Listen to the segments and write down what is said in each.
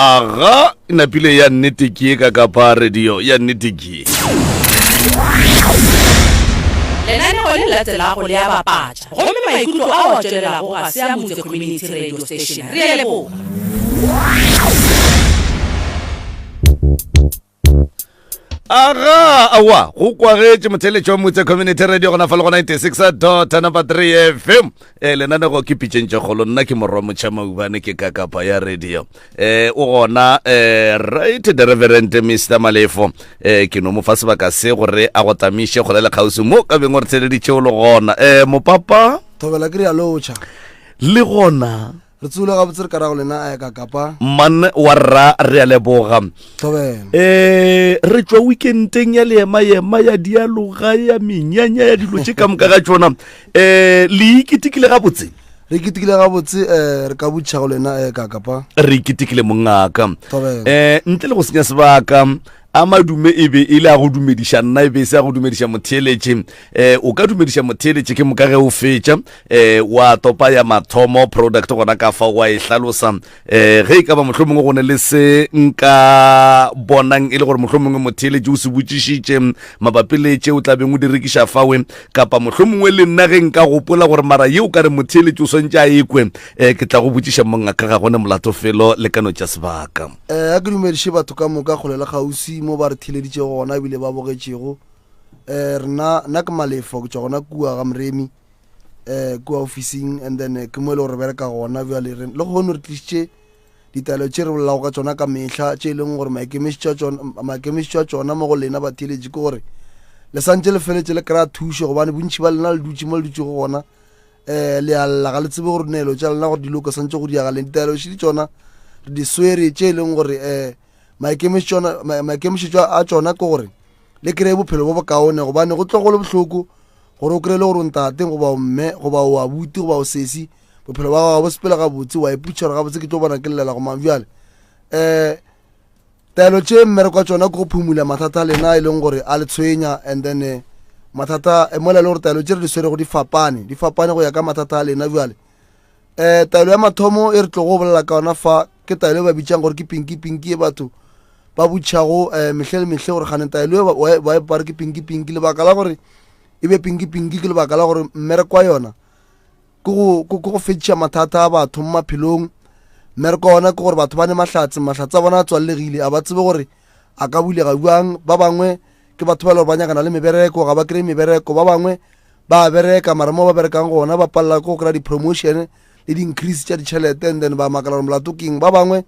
Aga, e napile ya nnete ke ye ka kapa radio ya nnete ke ye. Lenaneo le latelago le a bapatša, gomme maikutlo ao a tšwelelago ga se a Mutse Community Radio Station. Re a leboga. Aga, aowa, go kwagetše motheeletši wa Mutse Community Radio gona fa le go 96 dot number 3 FM. E, lenanego ke pitšeng tše kgolo, nna ke morwa motšha maubane ke kakapa ya radio. E, o gona e, right the Reverend Mr Malefo. E, ke no mo fa sebaka se gore a go tamiše kgole le kgauswi mo ka beng o re theeleditše o le gona. E, mopapa. Thobela ke re a lotšha. Le gona. Re tsogile gabotse re ka ra go lena a ya ka kapa. Man wa rra re a leboga. Thobela. Eh re tšwa weekendeng ya leema-ema ya dialoga ya menyanya ya dilo tše ka moka ga tšona. Eh le iketekile gabotse? Re iketekile gabotse eh re ka botšiša go lena eh ka kapa. Re iketekile mongaka. Thobela. Eh ntle le go senya sebaka a madume e be e le a go dumediša nna e be e se a go dumediša motheeletše um o ka dumediša motheeletše ke moka ge o fetša um wa topa ya mathomo product gona ka fa wa e hlalosa um ge e ka ba mohlomongwe go ne le se nka bonang e le gore mohlomongwe motheeletše o se botšišitše mabapi le tše o tla beng o di rekiša fawe kapa mohlomongwe le nna ge nka gopola gore mara ye o ka re motheeletše o swantše a ekwe um ke tla go botšiša mongaka ga gone molato felo le kano tša sebaka Eh, a ke dumediše batho ka moka kgole le kgauswi mo ba re theeleditšego gona ebile ba bogetšego. Eh, rena nna ke Malefo ke tšwa gona kua ga Moremi eh kua ofising and then eh, ke mo e le gore bereka gona bjale re le kgono re tlišitše ditaelo tše re bolelago ka tšona ka mehla tše e leng gore maikemišetšo a tšona maikemišetšo a tšona mo go lena batheeletši ke gore le santše le feletše le kry-a thušo gobane bontši ba lena le dutše mo le dutšego gona um le a lla ga le tsebe gore neelo tša lena gore di loka swantse go diagaleng ditaelo še di tšona re di swere tše e leng gore um maikemišetšo a tšona ke gore le kry-e bophelo bo bokaone gobane go tlo go le bohloko gore o kry-e le gore o ntate goba o mme goba o abuti goba o sesi bophelo ba gago bo sepela gabotse wa iputša gore gabotse ke tlo bona ke llela go mang bjale um Taelo tše mmereko wa tšona ke go phumula mathata a lena e leng gore a le tshwenya and then eh, mathata eh, mola e le gore taelo tše re di swerego di fapane di fapane go ya ka mathata a lena bjale um taelo ya mathomo e re tlogo bolela ka yona fa ke taelo e ba bitsang gore ke pinki pinki e batho ba botšhago um mehle le mehle gore gane taelo e ba ba re ke pinki pinki lebaka la gore e be pinki pinki ke lebaka la gore mmereko wa yona ke go ke go fediša mathata a batho mo maphelong mmereko ona ke gore batho ba ne mahlatse mahlatse a bona a tswallegile a ba tsebe gore a ka bulega bjang ba bangwe ke batho ba le gore ba nyakana le mebereko ga ba kry-e mebereko ba bangwe ba bereka mara mo ba berekang gona ba palela ke go kry-a di-promotion le di-increase tša ditšhelete and then ba makala gore molato keng ba bangwe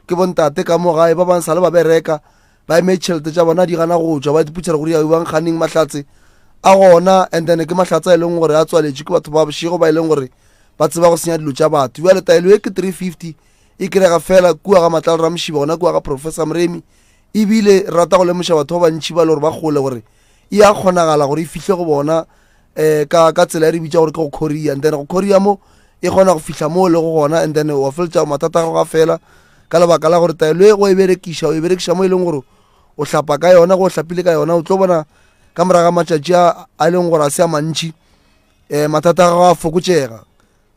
ke bontate ka mo gae ba bangwe sa le ba bereka ba eme tšhelete tša bona di gana go tšwa ba ipotša gore ya bang ganeng mahlatse a gona and then ke mahlatse a e leng gore a tswaletše ke batho ba bošego ba e leng gore ba tseba go senya dilo tša batho bjale taelo e ke 350 e kerega fela kua ga matlalo ramoshiba gona kua ga professor moremi ebile re rata go lemoša batho ba bantšhi ba le gore ba gole gore e a kgonagala gore e fihle go bona um ka ka tsela e re bitša gore ke go courier and then go courier mo e kgona go fihla mo o lego gona and then wa feletša mathata a gago a fela ka lebaka la gore taelo e go e berekiša o e berekiša mo e leng gore o hlapa ka yona go o hlapile ka yona o tlo bona ka morago ga matšatši a a leng gore a se a mantši um mathata a gago a fokotšega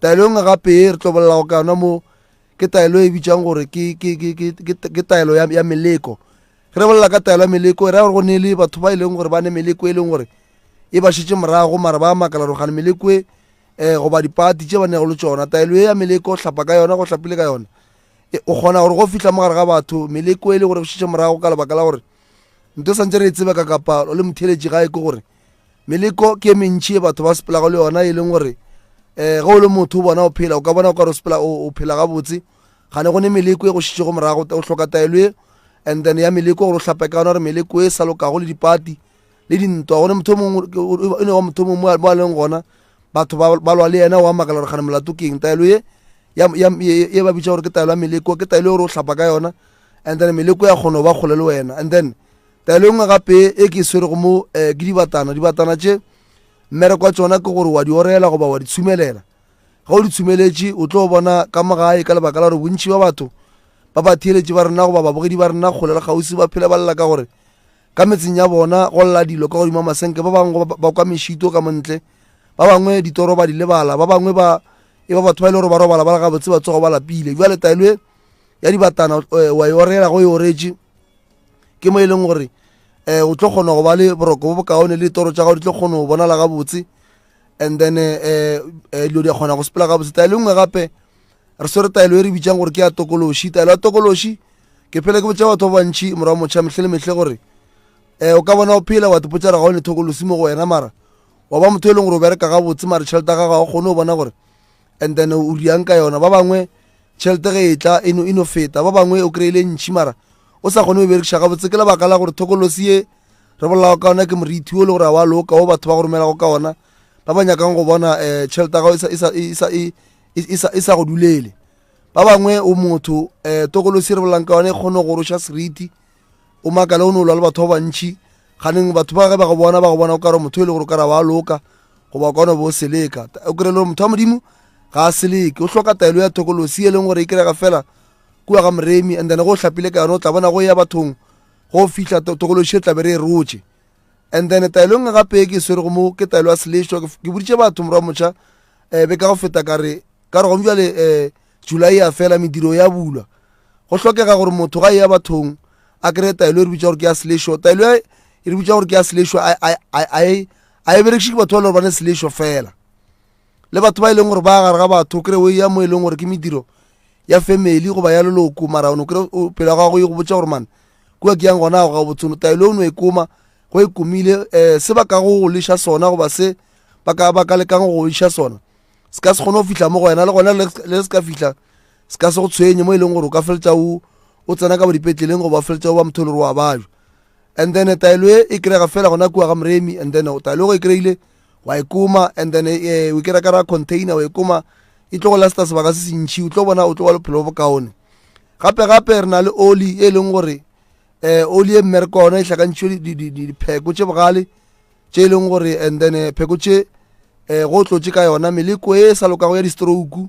taelo e nngwe gape e re tlo bolelago ka yona mo ke taelo e bitsang gore ke taelo ya meleko Ge re bolela ka taelo ya meleko, e ra gore go ne le batho ba e leng gore ba ne meleko e leng gore e ba šetše morago, mara ba makala gore gane meleko e um goba dipati tše ba nego le tšona. Taelo e ya meleko, hlapa ka yona, go hlapile ka yona, e, o kgona gore go fihla mo gare ga batho meleko e le gore go šetše morago ka lebaka la gore nto e santse re e tsebe ka kapa le motheeletši gae ke gore meleko ke e mentši e batho ba sepelago le yona e leng gore um ge o le motho o bona o phela o ka bona o ka re o sepela o phela gabotse gane go ne meleko e go šetšego morago o hloka taelo e and then ya meleko gore o hlape ka yona gore meleko e sa lokago le dipati le dintwa gone motho mongwe e ne wa motho mongwe mo a leng gona batho ba lwa le yena wa makala gore gane molato keng taelo e ye ba bitša gore ke taelo ya meleko ke taelo e gore o hlapa ka yona and then meleko ya kgona go ba kgole le wena and then taelo e nngwe gape e ke e swerego mo um ke dibatana dibatana tše mmereko wa tšona ke gore wa di orela goba wa di tshumelela Ge o di tshumeletše, o tlo bona ka mo gae ka lebaka la gore bontši ba batho ba ba theeletše ba rena goba babogedi ba rena kgole le kgauswi ba phela ba lla ka gore ka metseng ya bona go lla dilo ka godimo masenke ba bangwe ba kwa mešito ka montle ba bangwe ditoro ba di lebala ba bangwe ba e ba batho ba e le gore ba robala ba le gabotse ba tsoga ba lapile bjale taelo e ya dibatana eh, wa e orela go e oretše ke mo e leng gore um o tlo kgona go ba le boroko bo bokaone le ditoro tša gago di tlo kgona go bonala gabotse and then um dilo di a kgona go sepela gabotse. Taelo e nngwe gape re swere taelo e re bitsang gore ke ya tokološi. Taelo ya tokološi ke phele ke botša batho ba bantšhi morwa motšha mehle le mehle gore um o ka bona o phela wa tepotša re ga o ne thokolosi mo go wena mara wa ba motho e leng gore o bereka gabotse mara tšhelete ya gago ga o kgone go bona gore and then o riang ka yona. Ba bangwe tšhelete ge e tla e no, e no feta, ba bangwe o kry-ile ntšhi mara o sa kgone go e berekiša gabotse ke lebaka la gore thokolosi ye re bolelago ka ona ke morithi o le gore a wa loka o batho ba go romelago ka ona ba ba nyakang go bona um tšhelete ya gago e sa go dulele. Ba bangwe o motho um tokolosi re bolelang ka yone e kgone go roša seriti o makale o no lwa le batho ba bantšhi ganeng batho ba ge ba go bona ba go bona o kare motho e le gore o kare wa loka goba o ka no bo o seleka o kry le gore motho wa modimo ga a seleke o hloka taelo ya tokolosi e leng gore e kry-ga fela kua ga moremi and then go o hlapile ka yone o tla bona go ya bathong go fihla tokološi e tlabe re e rotše. And then taelo nngwe gape e ke e swerego mo ke taelo ya selešwa. Ke boditše batho morwa motšha um be ka go feta ka re ka re gong bjale um July ya fela mediro ya bulwa. Go hlokega gore motho ga e ya bathong a kry-e taelo e re bitša gore ke ya selešo. Taelo e re bitša gore ke ya selešo a e berekiše ke batho ba le gore ba ne selešo fela. Le batho ba e leng gore ba gare ga batho kry o ya mo e leng gore ke mediro ya family goba ya leloko mara o no kry pelo ya gago e go botša gore man kua ke yang gona ga botsono taelo o no e koma go e komile um se ba ka go leša sona goba se ba ka ba ka lekang go iša sona se ka se kgone go fihla mo go wena le gona le se ka fihla se ka se go tshwenye mo e leng gore o ka feletša o o tsena ka bo dipetleleng goba o feletša o ba motho e le gore wa bajwa. And then taelo e e kry-ega fela gona kua ga moremi and then taelo go e kry-ile wa e koma and then eh, o kry-a ka ra container wa e koma e tlo go lasta sebaka se sentšhi o tlo bona o tlo ba lephelo bo bokaone. Gape gape re na le oli e leng gore um oli e mmereko wa yona e hlakantšhwe dipheko tše bogale tše e leng gore and then eh, pheko tše um go tlotše ka yona meleko e sa lokago ya di-stroke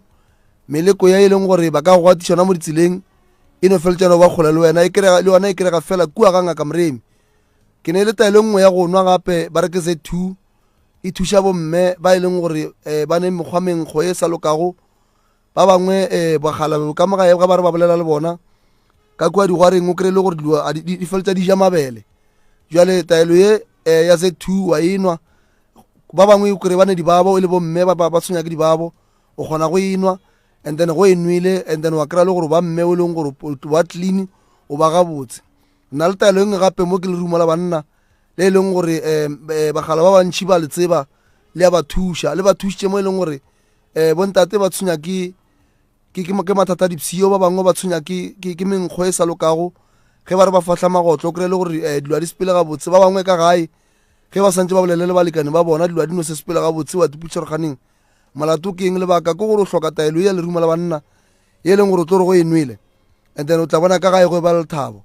meleko ya e leng gore ba ka go gatiša yona mo ditseleng e no feletšana ba kgole le wena e kry-a le yona e kry-ega fela kua ga ngaka moremi. Ke ne le taelo e nngwe ya go nwa gape ba re ke Z2 e thuša bomme ba e leng gore um ba ne mekgwa menkgo e sa lokago. Ba bangwe um bagala ka mo gae ga ba re ba bolela le bona ka kua digwareng o kry-e le gore dilo di feletša di ja mabele. Jwale taelo ye um ya Z2 wa e nwa ba bangwe o kry-e ba ne dibabo e le bomme ba ba tshwenya ke dibabo o kgona go e nwa and then go e nwele and then wa kry-a le gore ba mme o e leng gore wa clean o ba gabotse. Nna le taelo e nngwe gape mo ke lerumo la banna le e leng gore um bagala ba bantšhi ba le tseba le ya ba thuša le ba thušitše mo e leng gore um bontate ba tshwenya ke ke ke ke mathata a dipshio ba bangwe ba tshwenya ke ke ke menkgo e sa lokago ge ba re ba fahla magotlo o kry-e le gore um dilo ga di sepele gabotse. Ba bangwe ka gae ge ba santse ba bolele le balekane ba bona dilo ga di no se sepele gabotse wa tipotša gore ganeng molato ke eng lebaka ke gore o hloka taelo ya lerumo la banna ye e leng gore o tlo re go e nwele and then o tla bona ka gae go e ba lethabo.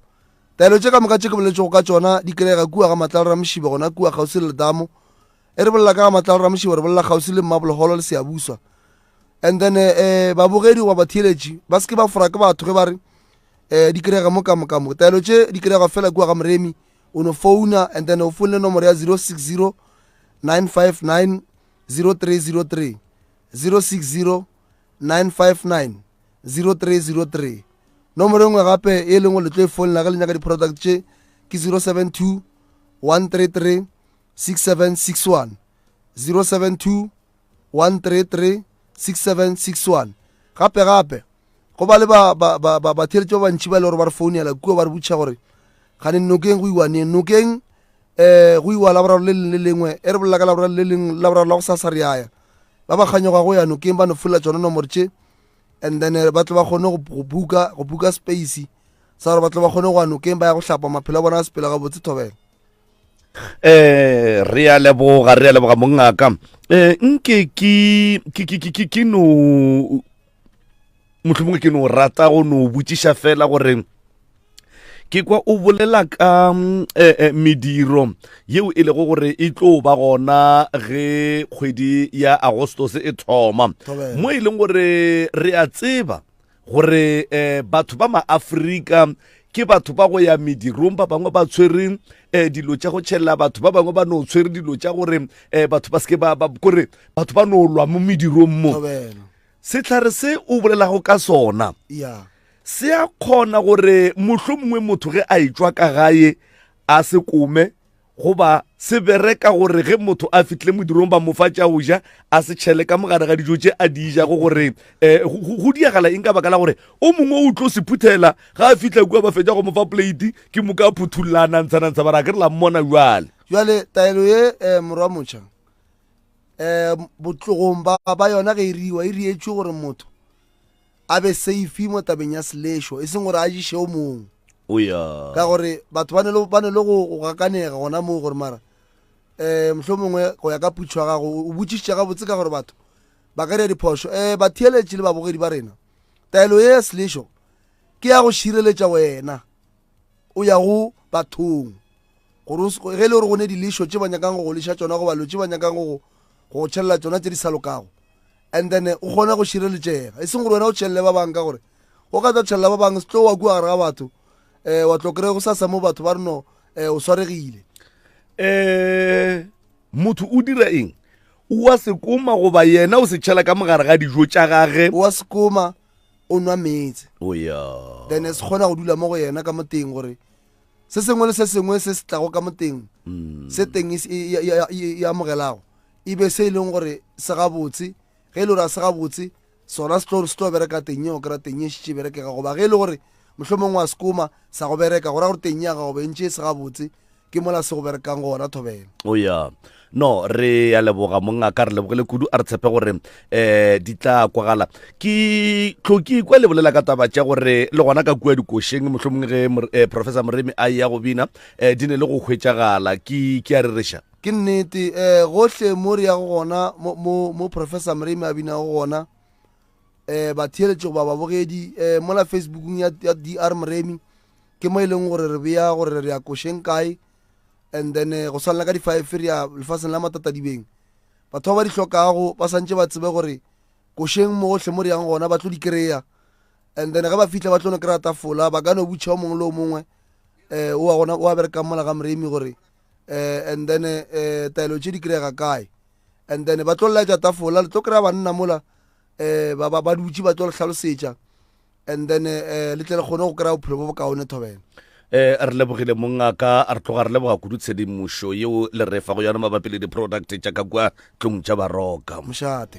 Taelo tše ka moka tše ke boletšego ka tšona di kry-ega kua ga Matlala Ramošiba gona kua kgauswi le ledamo. E re bolela ka ga Matlala Ramošiba re bolela kgauswi le Mmabolegolo le Seabuswa. And then eh, babogedi goba batheeletši ba se ke ba fora ke batho ge ba re eh, di kry-ega mo ka moka mo. Taelo tše di kry-ega fela kua ga Moremi. O no founa and then o foune nomoro ya 060 959 0303 060 959 0303. Nomoro e nngwe gape e leng gore le tlo e founela ge le nyaka di-product tše ke 072 133 6761 072 133 6761. Gape gape go ba le batheeletši ba bantši ba e le gore ba re founela kua ba re botšiša gore gane nokeng go iwa neng. Nokeng um go iwa laboraro le leng le lengwe e re bolela ka laboraro le leng laboraro la go sasa re aya ba ba kganyoga go ya nokeng ba no folela tsona nomoro tše and then eh, ba tle ba kgone go buka go buka space sa gore ba tle ba kgone go ya nokeng ba ya go hlapa maphelo a bona a sepela gabotse thobela. Eh re a leboga re a leboga mongaka eh nke ke ke ke ke ke no mohlomongwe ke no rata go no botšiša fela gore ke kwa o bolela ka mm, eh, eh, mediro yeo e lego gore e tlo ba gona ge kgwedi ya Agostose e thoma mo e leng gore re a tseba gore eh, batho ba maafrika ke batho ba go ya medirong ba bangwe ba tshwere eh, dilo tša go tšhelela batho ba bangwe ba no tshwere dilo tša gore eh, batho ba seke ba kore batho ba no lwa mo medirong mo. Sehlare se o bolelago ka sona ya. Se a kgona gore mohlomongwe motho ge a etšwa ka gae a se kome goba se bereka gore ge motho a fihlile modirong ba mo fa tša go ja a se tšhele ka mogare ga dijo tše a di jago gore um go diagala eng ka baka la gore o mongwe o tlo se phuthela ga a fihla kua ba fetša go mo fa plate ke moka a phuthulla a nantsha-nantsha ba re a ke re la mmona jwale. Jwale taelo ye um morwa motšha um botlogong ba ba yona ge e riwa e rietšwe gore motho a be safe mo tabeng ya selešo e seng gore a jiše o mongwe oya ka gore batho ba ne le ba ne le go go gakanega gona moo gore mara um mohlho mongwe go ya ka putšo ya gago o botšišitše gabotse ka gore batho ba ka dira diphošo um batheeletši le babogedi ba rena taelo ye ya selešo ke ya go šireletša wena o ya go bathong gore ge e le gore go ne dilešo tše ba nyakang go go leša tšona goba lo tše ba nyakang go go tšhelela tšona tše di sa lokago and then o kgone go šireletšega e seng gore wena o tšhelele ba bangwe ka gore o ka tla tšhelela ba bangwe se tlo wa kua gare ga batho um wa tlo kry-a go sasa mo batho ba re no um o swaregile. Um motho o dira eng? O a se koma goba yena o se tšhela ka mogare ga dijo tša gage? O a se koma, o nwa meetse. O ya. Then se kgona go dula mo go yena ka mo teng gore se sengwe le se sengwe se se tlago ka mo teng se teng e, e, e, e, e amogelago e be se e leng gore se gabotse ge e le gore a se gabotse sona se tlo se tlo bereka teng o kry-a teng e šetše e berekega goba ge e le gore mohlomongwe wa se koma sa go bereka go ra gore teng ya gago be ntše e se gabotse ke mola se go berekang gona thobela. O ya no re ya leboga mongaka re lebogile kudu a re tshepe gore um di tla kwagala ke tlo ke ikwa le bolela ka taba tša gore le gona ka kua dikošeng mohlomongwe ge eh, professor Moremi a ya go bina um di ne le go hwetšagala ke ke a rereša. Ke nnete um gohle mo re yago gona mo, mo, mo Professor Moremi a binago gona um batheeletši goba babogedi um mola Facebookong ya, ya DR Moremi ke mo e leng gore re bea gore re ya košeng kae and then eh, go swanela ka di-five re ya lefaseng la matatadibeng batho ba ba di hlokago ba santše ba tsebe gore košeng mo gohle mo re yang gona ba tlo di kry-a and then ge ba fihla ba tlo no kry-a tafola ba ka no butšha o mongwe le o mongwe um o wa gona o a berekang mola ga Moremi gore eh and then eh taelo tše di kry-ega kae and then ba tlo laetša tafola le tlo kry-a banna mola eh ba ba dutše ba tlo le hlalosetša and then eh le tle le kgone go kry-a bophelo bo bokaone thobela. Eh re lebogile mongaka re tloga re leboga kudu tshedimošo yeo le re fa go yona mabapi le di-product tša ka kua tlong tša baroka. Mošate.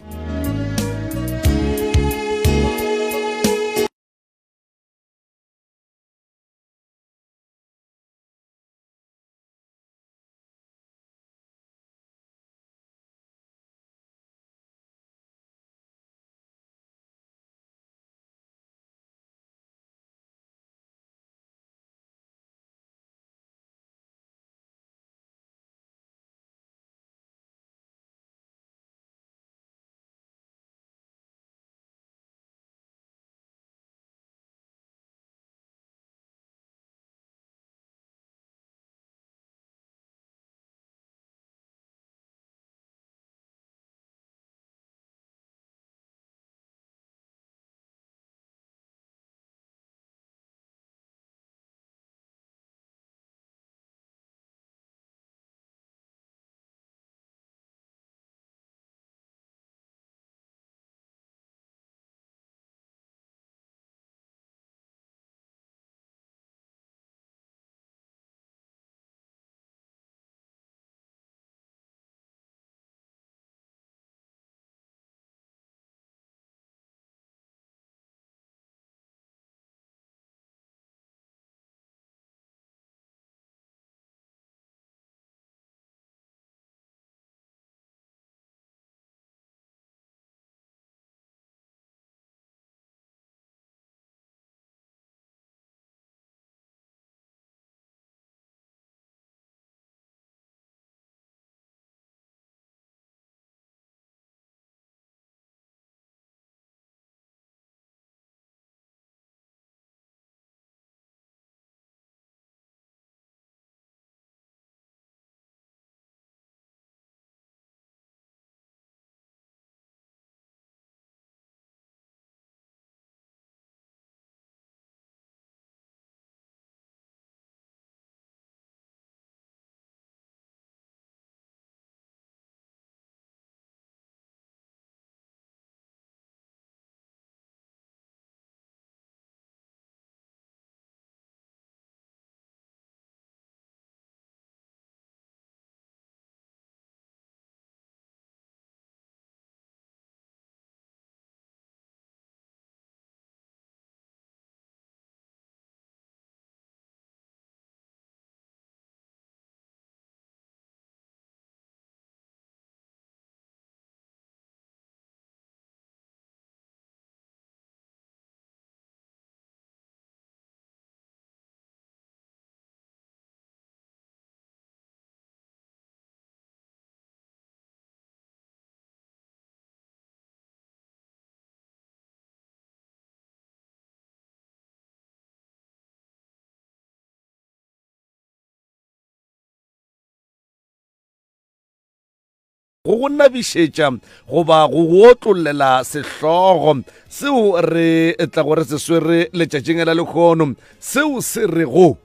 Go go nabišetša goba go go otlollela sehlogo seo re tlago re se swere letšatšing la lekgono, seo se rego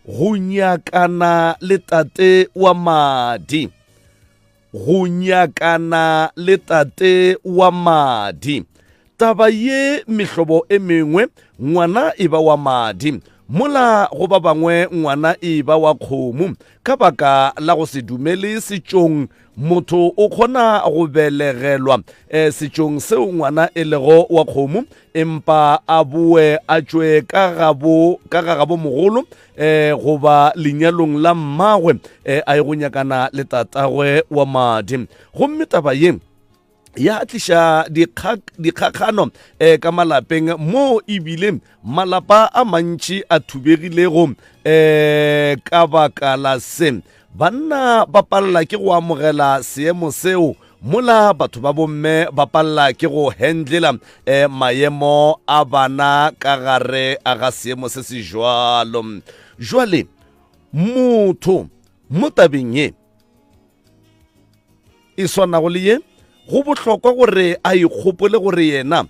Go nyakana le tate wa madi. Go nyakana le tate wa madi. Taba ye mehlobo e mengwe ngwana e ba wa madi, mola go ba bangwe ngwana e ba wa kgomo. Ka baka la go se dumele setšong, motho o kgona go belegelwa eh, setšong seo ngwana e lego wa kgomo, empa a boe a tšwe ka gabo ka ga gabo mogolo eh, goba lenyalong la mmagwe eh, a ye go nyakana le tatagwe wa madi. Gomme taba ye ya tliša dikgakgano um ka malapeng moo ebile malapa a mantši a thubegilego um ka baka la se. Banna ba palela ke go amogela seemo seo mola batho ba bomme ba palela ke go handlela um maemo a bana ka gare a ga seemo se se jwalo. Jwale motho mo tabeng ye e swanago le ye, go bohlokwa gore a ikgopole gore yena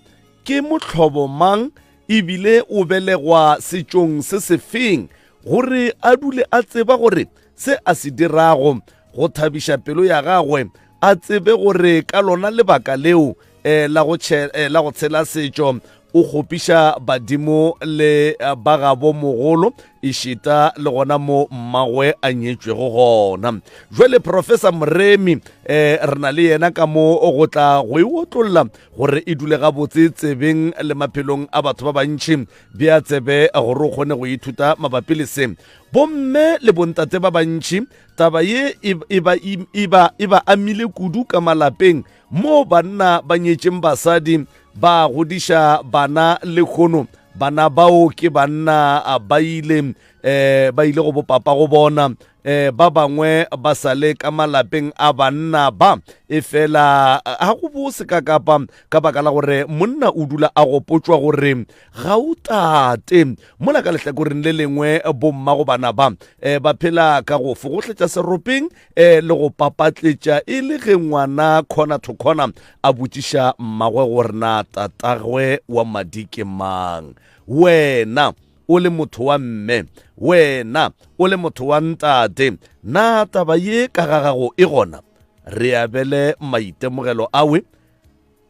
ke mohlobo mang ebile o belegwa setšong se sefeng, gore a dule a tseba gore se a se dirago go thabiša pelo ya gagwe, a tsebe gore ka lona lebaka leo eh, la go eh, la go tshela setšo o kgopiša badimo le eh, ba gabo mogolo ešita le gona mo mmagwe a nyetšwego gona. Jwale Professor Moremi eh, re na le yena ka mo go tla go e otlolla gore e dule gabotse tsebeng le maphelong a batho ba bantši. Bea tsebe gore o kgone go ithuta mabapi le se. Bomme le bontate ba bantši taba ye e, e, ba, e, e, ba, e ba amile kudu ka malapeng Moo banna ba nyetšeng basadi ba godiša bana lehono, bana bao ke banna ba ile eh, ba ile go bopapa go bona eh, ba bangwe ba sa le ka malapeng a banna ba e fela ga go bose ka kapa ka baka la gore monna o dula a gopotšwa gore ga o tate mola ka lehlakoreng le lengwe bomma go bana ba eh, ba phela ka go fogohletša seropeng e le go papatletša e le ge ngwana corner to corner a botšiša mmagwe gore na tatagwe wa madi ke mang. Wena o le motho wa mme, wena o le motho wa ntate, na taba ye ka ga gago e gona? Re abele maitemogelo awe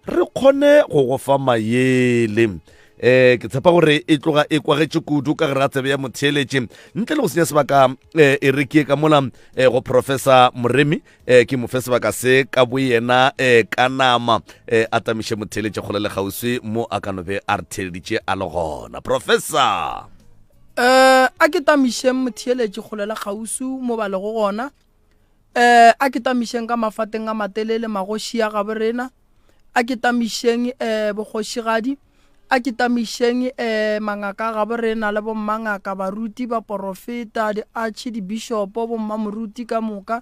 re kgone go go fa mayele. Eh ke tshepa gore e tloga e kwagetše kudu ka gare ga tsebe ya motheeletše. Ntle le go senya sebaka eh, e re ke ka mola eh, go Professor Moremi eh, ke mo fe sebaka se ka boyena eh, ka nama eh, a tamiše motheeletše kgole le kgauswi mo a ka no be a re theeleditše a le gona. Professor. Eh, a ke tamišeng motheeletše kgole le kgauswi mo ba lego gona. Eh, a ke tamišeng ka mafateng a matelele magoši a gabo rena. A ke tamišeng eh, bokgošigadi. A ke tamišeng eh, mangaka a gabo rena le bommangaka, baruti, baporofeta, diatšhe, dibishopo, bommamoruti ka moka.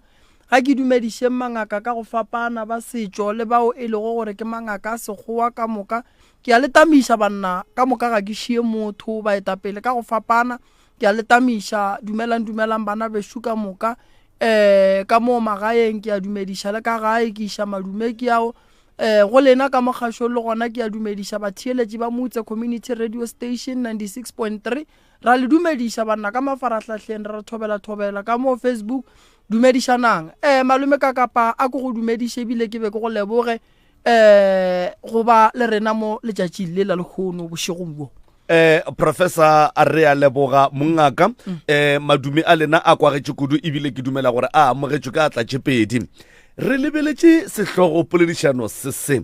Ga ke dumedišeng mangaka ka go fapana ba setšo le bao e lego gore ke mangaka a sekgowa ka moka. Ke a le tamiša banna ka moka, ga ke šie motho, baetapele ka go fapana. Ke a le tamiša. Dumelang, dumelang bana bešo ka moka. Um ka moo magaeng ke a dumediša le ka gae ke iša madume ke ao. Um go lena ka mo kgašong le gona ke a dumediša batheeletši ba Moutse Community Radio Station 96.3. Ra le dumediša banna ka mafarahlahleng re re thobela thobela ka moo Facebook. Dumedišanang. Um malome ka kapa a ko go dumediše ebile ke be ke go leboge. eh go ba le rena mo letšatšing le la lehono bošegong bjo. Eh professor a re a leboga mongaka mm. eh madume a lena a kwagetše kudu ebile ke dumela gore a amogetšwe ka atla tše pedi. Re lebeletše sehlogo poledišano se se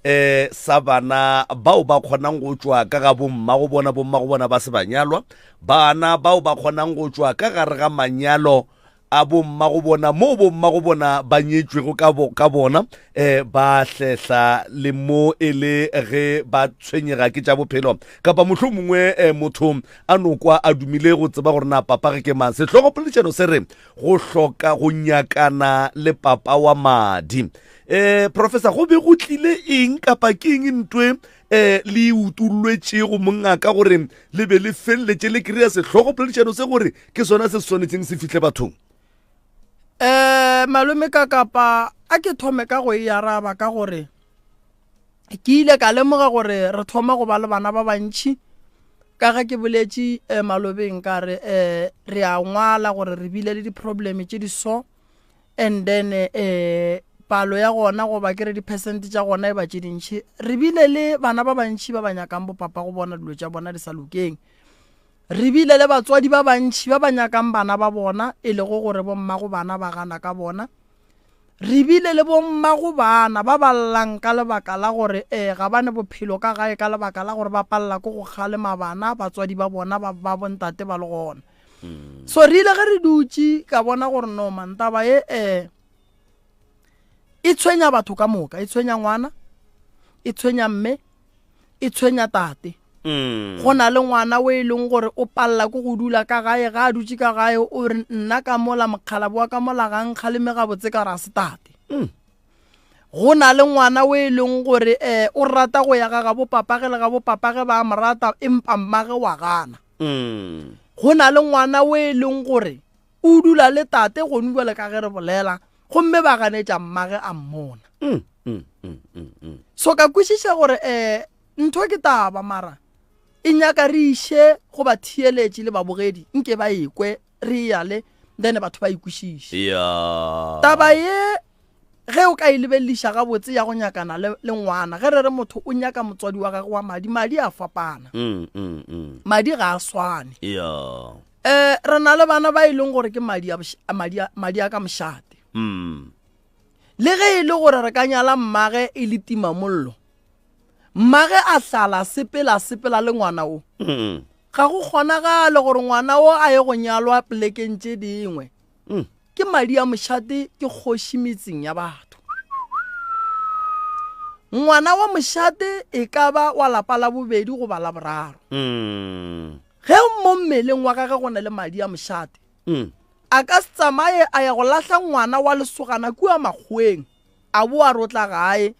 eh sa bana bao ba kgonang go tšwa ka ga bomma go bona bomma go bona ba se banyalwa, bana bao ba kgonang go tšwa ka gare ga manyalo a bommagobona moo bommagobona ba nyetšwego ka, bo, ka bona um ba hlehla le mo e le ge ba tshwenyega ke tša bophelo kapa mohlho mongwe um motho a no kwa a dumile go tseba gore na papa ge ke mang. Sehlogopoledišano se re go hloka go nyakana le papa wa madi. Um professor, go be go tlile eng kapa ke eng ntwe um le e utollwetšego mongaka gore le be le feleletše le kry-a sehlogopoledišano se gore ke sona se se swanetseng se fihle bathong? Um malome ka kapa a ke thome ka go e araba ka gore ke ile ka lemoga gore re thoma go ba le bana ba bantši ka ge ke boletše eh, malobeng ka re eh, re a ngwala gore re bile le di-problem tše di so and then eh, palo ya gona goba ke re di-percent tša gona e ba tše dintšhi re bile le bana ba bantšhi ba ba nyakang bopapa go bona dilo tša bona di sa lokeng re bile le batswadi ba bantšhi ba ba nyakang bana ba bona e lego gore bommago bana ba gana ka bona re bile le bommago bana ba ba llang ka lebaka la gore um ga ba ne bophelo ka gae ka lebaka la gore ba palela ke go kgalema bana batswadi ba bona ba ba bontate ba le gona so re ile ge re dutše ka bona gore no man taba ye um e tshwenya batho ka moka e tshwenya ngwana e tshwenya mme e tshwenya tate mm. go na le ngwana o e leng gore o palela ko go dula ka gae ga a dutše ka gae o re nna ka mola mokgalabo wa ka mola ga nkgaleme gabotse ka re a se tate mm. go na le ngwana o e leng gore um o rata go ya ga gabo papage le gabo papage ba mo rata empa mmage wa gana mm. go na le ngwana o e leng gore O dula le tate gonu bjale ka ge re bolela, gomme ba ganetša mmage a mmona. Mm, mm, mm, mm, mm. So ka kwešiša gore um ntho ke taba mara e nyaka re iše go batheeletši le babogedi nke ba ekwe re yale then batho ba ikwešiše. Yeah. Taba ye ge o ka e lebelediša gabotse ya go nyakana le, le ngwana ge re re motho o nyaka motswadi wa gagwe wa madi madi a fapana mm, mm, mm. madi ga a swane yeah. Eh, re na le bana ba e leng gore ke madi a madi a madi a ka mošate. Mm. Le ge e le gore re ka nyala mmage e le tima mollo. Mmage a hlala sepela sepela le ngwana o. Mm. Ga go kgonagale gore ngwana o a ye go nyalwa polekeng tše dingwe. Mm. Ke madi a mošate ke kgoši metseng ya batho. Ngwana wa mošate e ka ba wa lapa la bobedi goba la boraro. Mm. Ge mo mmeleng wa gagwe go na le madi a mošate, mm. a ka se tsamaye a ya go lahla ngwana wa lesogana kua makgoweng, a bo a rotla gae,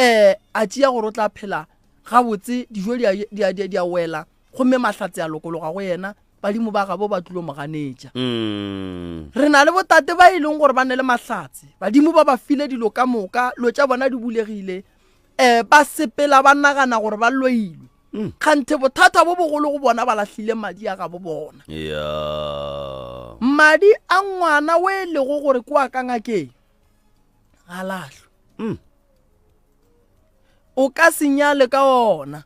um a tšea gore o tla phela gabotse, dijo di a wela, gomme mahlatse a lokologa go yena, badimo ba gabo ba tlilo mo ganetša. Mm. Re na le botate ba e leng gore ba ne le mahlatse, badimo ba ba file dilo ka moka, lo tša bona di bulegile, um ba sepela ba nagana gore ba loilwe. Mm. Kganthe bothata bo bogolo go bona ba lahlile madi a gabo bona. Yeah. Madi a ngwana o e lego gore kwa ka ngakeng ga lahlwe. Mm. O ka se nyale ka ona.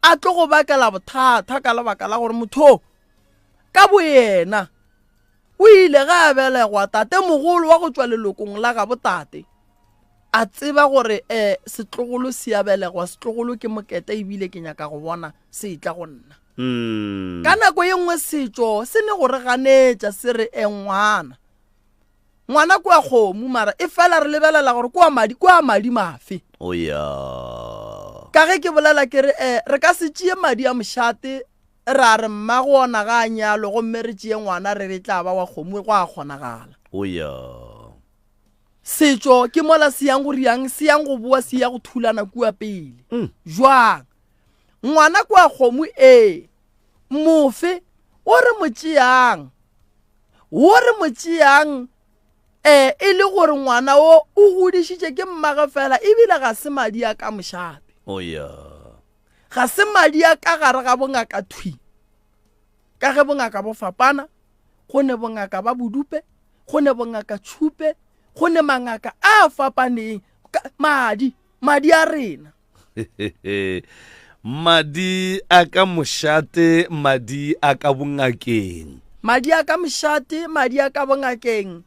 A tlo go bakela bothata ka lebaka la gore motho ka boyena o ile ga a belegwa tate mogolo wa go tšwa lelokong la gabo tate. A tseba gore um setlogolo se a belegwa, setlogolo ke mokete ebile ke nyaka go bona se etla go nna. Mm. Ka nako ye nngwe setšo se ne go re ganetša se re e ngwana. Ngwana kwa kgomo mara e fela re lebelela gore kwa madi kwa madi mafe. Oh yeah. Ka ge ke bolela ke re eh, re ka se tšee madi a mošate ra re mmago ona ga a nyalwe gomme re tšee ngwana re re tla ba wa kgomo go a kgonagala. Oh yeah. Setšo ke mola se yang go riang, se yang go boa se ya go thulana kua pele. Mm. Jwang? Ngwana kwa kgomo ee, mofe o re mo tšeang? Wo re mo tšeang eh e le gore ngwana o o godišitše ke mmage fela ebile ga se madi a ka mošate. Oh yeah. Ga se madi a ka gare ga bongaka thwi. Ka ge bongaka bo fapana, go ne bongaka ba bodupe, go ne bongaka tšhupe, go ne mangaka a fapaneng. Madi, madi a rena. Madi a ka mošate, madi a ka bongakeng. Madi a ka mošate, madi a ka bongakeng.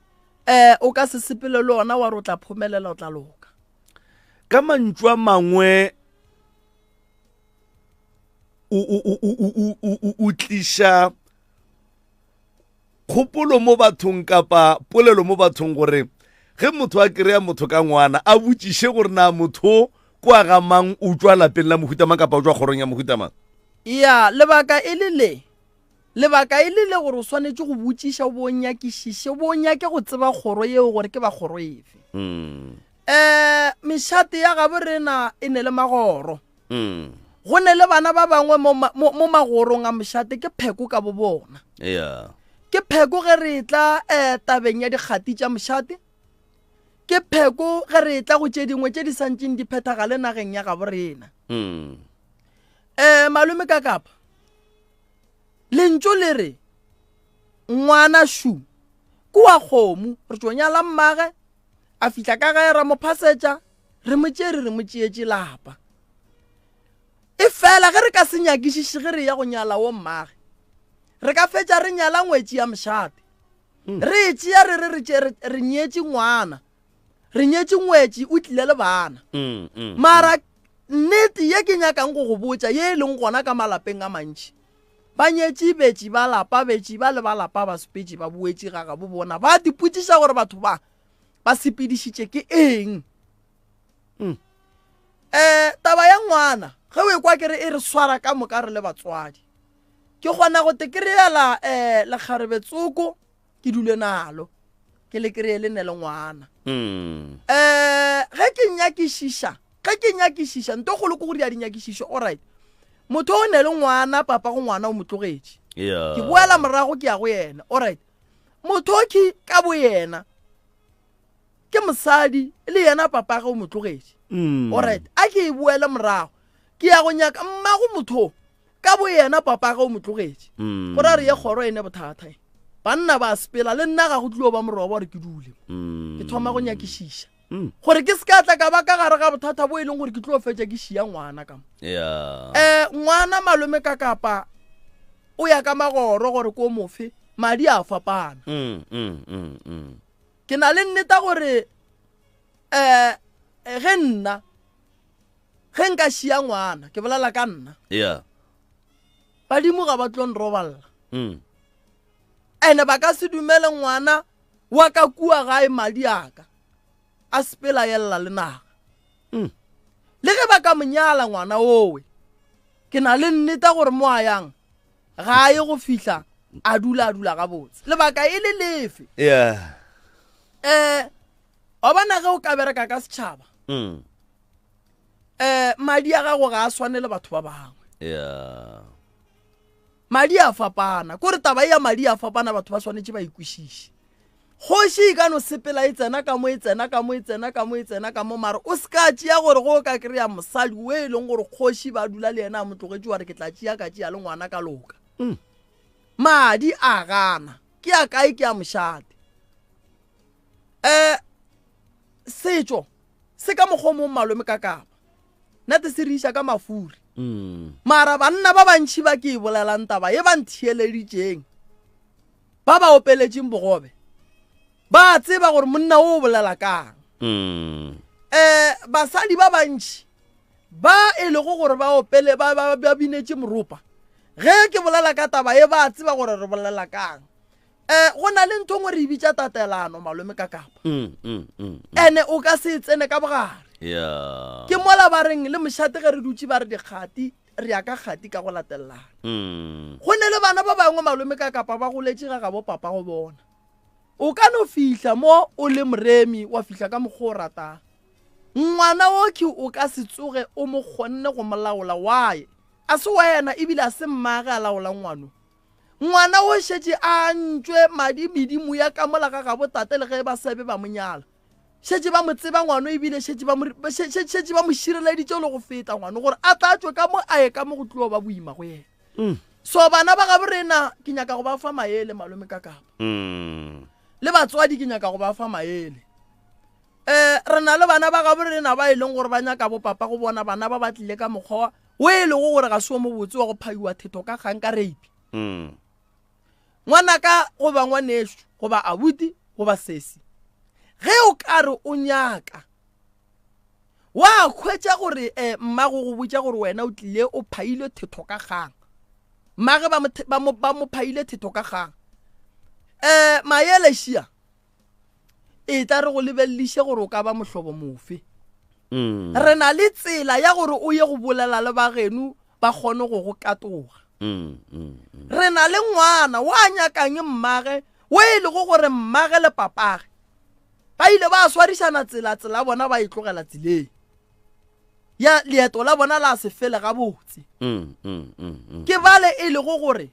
Eh, o ka se sepele le ona wa re o tla phomelela o tla loka. Ka mantšu a mangwe o tliša kgopolo mo bathong kapa polelo mo bathong gore ge motho a kry-a motho ka ngwana a botšiše gore na motho kwa ga mang o tšwa lapeng la mohuta mang kapa o tšwa kgorong ya mohuta mang. Ya, lebaka e le le. Lebaka e le le gore o swanetše go botšiša o bo o nyakišiše o bo o nyake go tseba kgoro yeo gore ke ba kgoro efe. Mm. Um mešate ya gabo rena e ne le magoro. Mm. Go ne le bana ba bangwe mo, mo, mo magorong a mošate ke pheko ka bo bona. Yeah. Ke pheko ge re tla eh, tabeng ya dikgati tša mošate. Ke pheko ge re etla go tše dingwe tše di santšeng di phethagale nageng ya gabo rena. Mm. Um malome ka kapa lentšu le re ngwana šu ke wa kgomo re tšo nyala mmage a fihla ka gae ra mo phasetša re mo tšere re mo tšeetše lapa e fela ge re ka se nyakišiše ge re ya go nyala wo mmage re ka fetša re nyala ngwetši ya mošate hmm. re e tšea re re re nyetše ngwana re nyetše ngwetši o tlile le bana hmm, hmm, mara nnete ye ke nyakang go go botša ye e leng gona ka malapeng a mantši ba nyetše betši ba lapa betši ba le ba lapa ba sepetše ba boetše ga gabo bona ba dipotšiša gore batho ba ba sepedišitše ke eng um taba ya ngwana ge o e kwa kere e re swara ka moka re le batswadi ke kgona go te kry-ela um eh, lekgarebe tsoko ke dule nalo ke le kry-e le ne le ngwana um ge ke nyakišiša ge ke nyakišiša nto kgolo ke gore ya dinyakišišo alright motho o ne le ngwana papa go ngwana o mo tlogetše ke boela morago ke ya go yena alright motho o ke ka bo yena ke mosadi le yena papage o mo tlogetše mm. alright a ke e boele morago ke ya go nyaka mmago motho ka bo yena papage o mo tlogetše mm. go ra re ye kgoro e ne bothata e banna ba sepela le nna ga go tlilo ba moroba gore ke dule mm. ke thoma go nyakišiša mm. gore ke se ka tla ka ba ka gare ga bothata bo e leng gore ke tlo fetša ke šia ngwana ka mo yeah. um ngwana malome ka kapa o ya ka magoro gore ko mofe madi a fapana mm, mm, mm, mm. Ke na le nneta gore um ge nna ge nka šia ngwana ke bolela ka nna yeah badimo ga ba tlo nroballa mm. ene ba ka se dumele ngwana wa ka kua gae madi a ka a sepela yelela le naga mm. le ge ba ka mo nyala ngwana owe ke na le nneta gore mo a yang ga a ye go fihla a dula a dula gabotse lebaka e le lefe yeah um wa bona ge o ka bereka ka setšhaba mm. um madi a gago ga a swane le batho ba bangwe yeah madi a fapana kore taba e ya madi a fapana batho ba swanetše ba ikwešiše Kgoši e ka no sepela e tsena ka mo e tsena ka mo e tsena ka mo e tsena ka mo mara o se ka tšea gore go ka kry-a mosadi o e leng gore kgoši ba dula le yena a mo tlogetše wa re ke tla tšea ka tšea le ngwana ka loka. Mm. Madi a gana ke a kae ke a mošate. Um setšo se ka mokgwa o mong malome ka kapa nate se re iša ka mafuri mm. mara banna ba bantšhi ba ke e bolelang taba e ba ntheeleditšeng Ba ba opeletšeng bogobe ba a tseba gore monna o o bolela kang. Mm. Eh, basadi ba bantši ba e lego gore ba opele ba, ba, ba binetše moropa ge ke bolela ka taba e ba a tseba gore re bolela kang. Eh, go na le ntho ngwe re e bitša tatelano malome ka kapa Mm, mm, mm, mm. ene o ka se e tsene ka bogare Yeah. ke mola ba reng le mošate ge re dutše ba re dikgati re ya ka kgati ka go latelelana mm. go ne le bana ba bangwe malome ka kapa ba goletše ga gabo papa go bona o ka no fihla mo o le moremi wa fihla ka mokgwa o ratang ngwana oke o ka se tsoge o mo kgonne go molaola wae a se wena ebile a se mmage a laola ngwano ngwana o šetše a ntšwe madi medimo ya ka mola ga gabo tate le ge ba sebe ba mo nyala Šetše ba mo tseba ngwano ebile šetše ba mo, šetše ba mo šireleditše le go feta ngwano gore a tla tšwe ka mo a ye ka mo go tlo ba boima go yena. Mm. So bana ba gabo rena ke nyaka go ba fa maele malome ka kapa. Mm. Le batswadi ke nyaka go ba fa maele. Eh re na le bana ba gabo rena ba e leng gore ba nyaka bo papa go bona bana ba ba tlile ka mokgwa o e lego gore ga se o mobotse wa go phaiwa thetho ka kgang ka rape. Mm. Ngwanaka goba ngwanešo goba abuti goba sesi, ge o ka re o nyaka wa hwetša gore eh, mmago go botša gore wena o tlile o phailwe thetho ka kgang mmage ba mo, ba mo, ba mo phaile thetho ka kgang um maele šia e tla re go lebelediše gore o ka ba mohlobo mofe mm. re na le tsela ya gore o ye go bolela le bageno ba kgone go go katoga mm, mm, mm. re na le ngwana wa nyakang mmage o e lego gore mmage le papage ba ile ba swarišana tsela tsela bona ba e tlogela tseleng ya leeto la bona la se fele gabotse mm, mm, mm, mm. ke bale e lego gore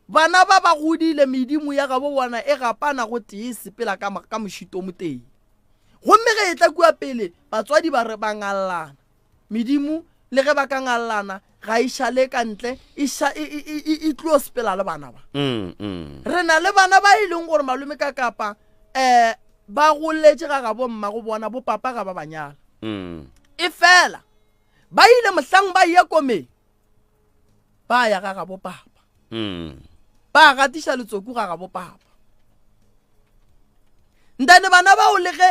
Bana ba ba godile, medimo ya gabo bona e gapana gotee e sepela ka, ka mošito o motee. Gomme ge e tla kua pele batswadi ba re ba ngallana. Medimo le ge ba ka ngallana ga e šale ka ntle, e, ša, e, e, e, e tlo sepela le bana ba. Mm, mm. Re na le bana ba e leng gore malome ka kapa um ba goletše ga gabo mma go bona bo papa ga ba ba nyala. Mm. E fela ba ile mohlang ba ya komeng ba ya ga gabo papa. Mm. Ba gatiša letsoku ga gabo papa. Ntane bana bao le ge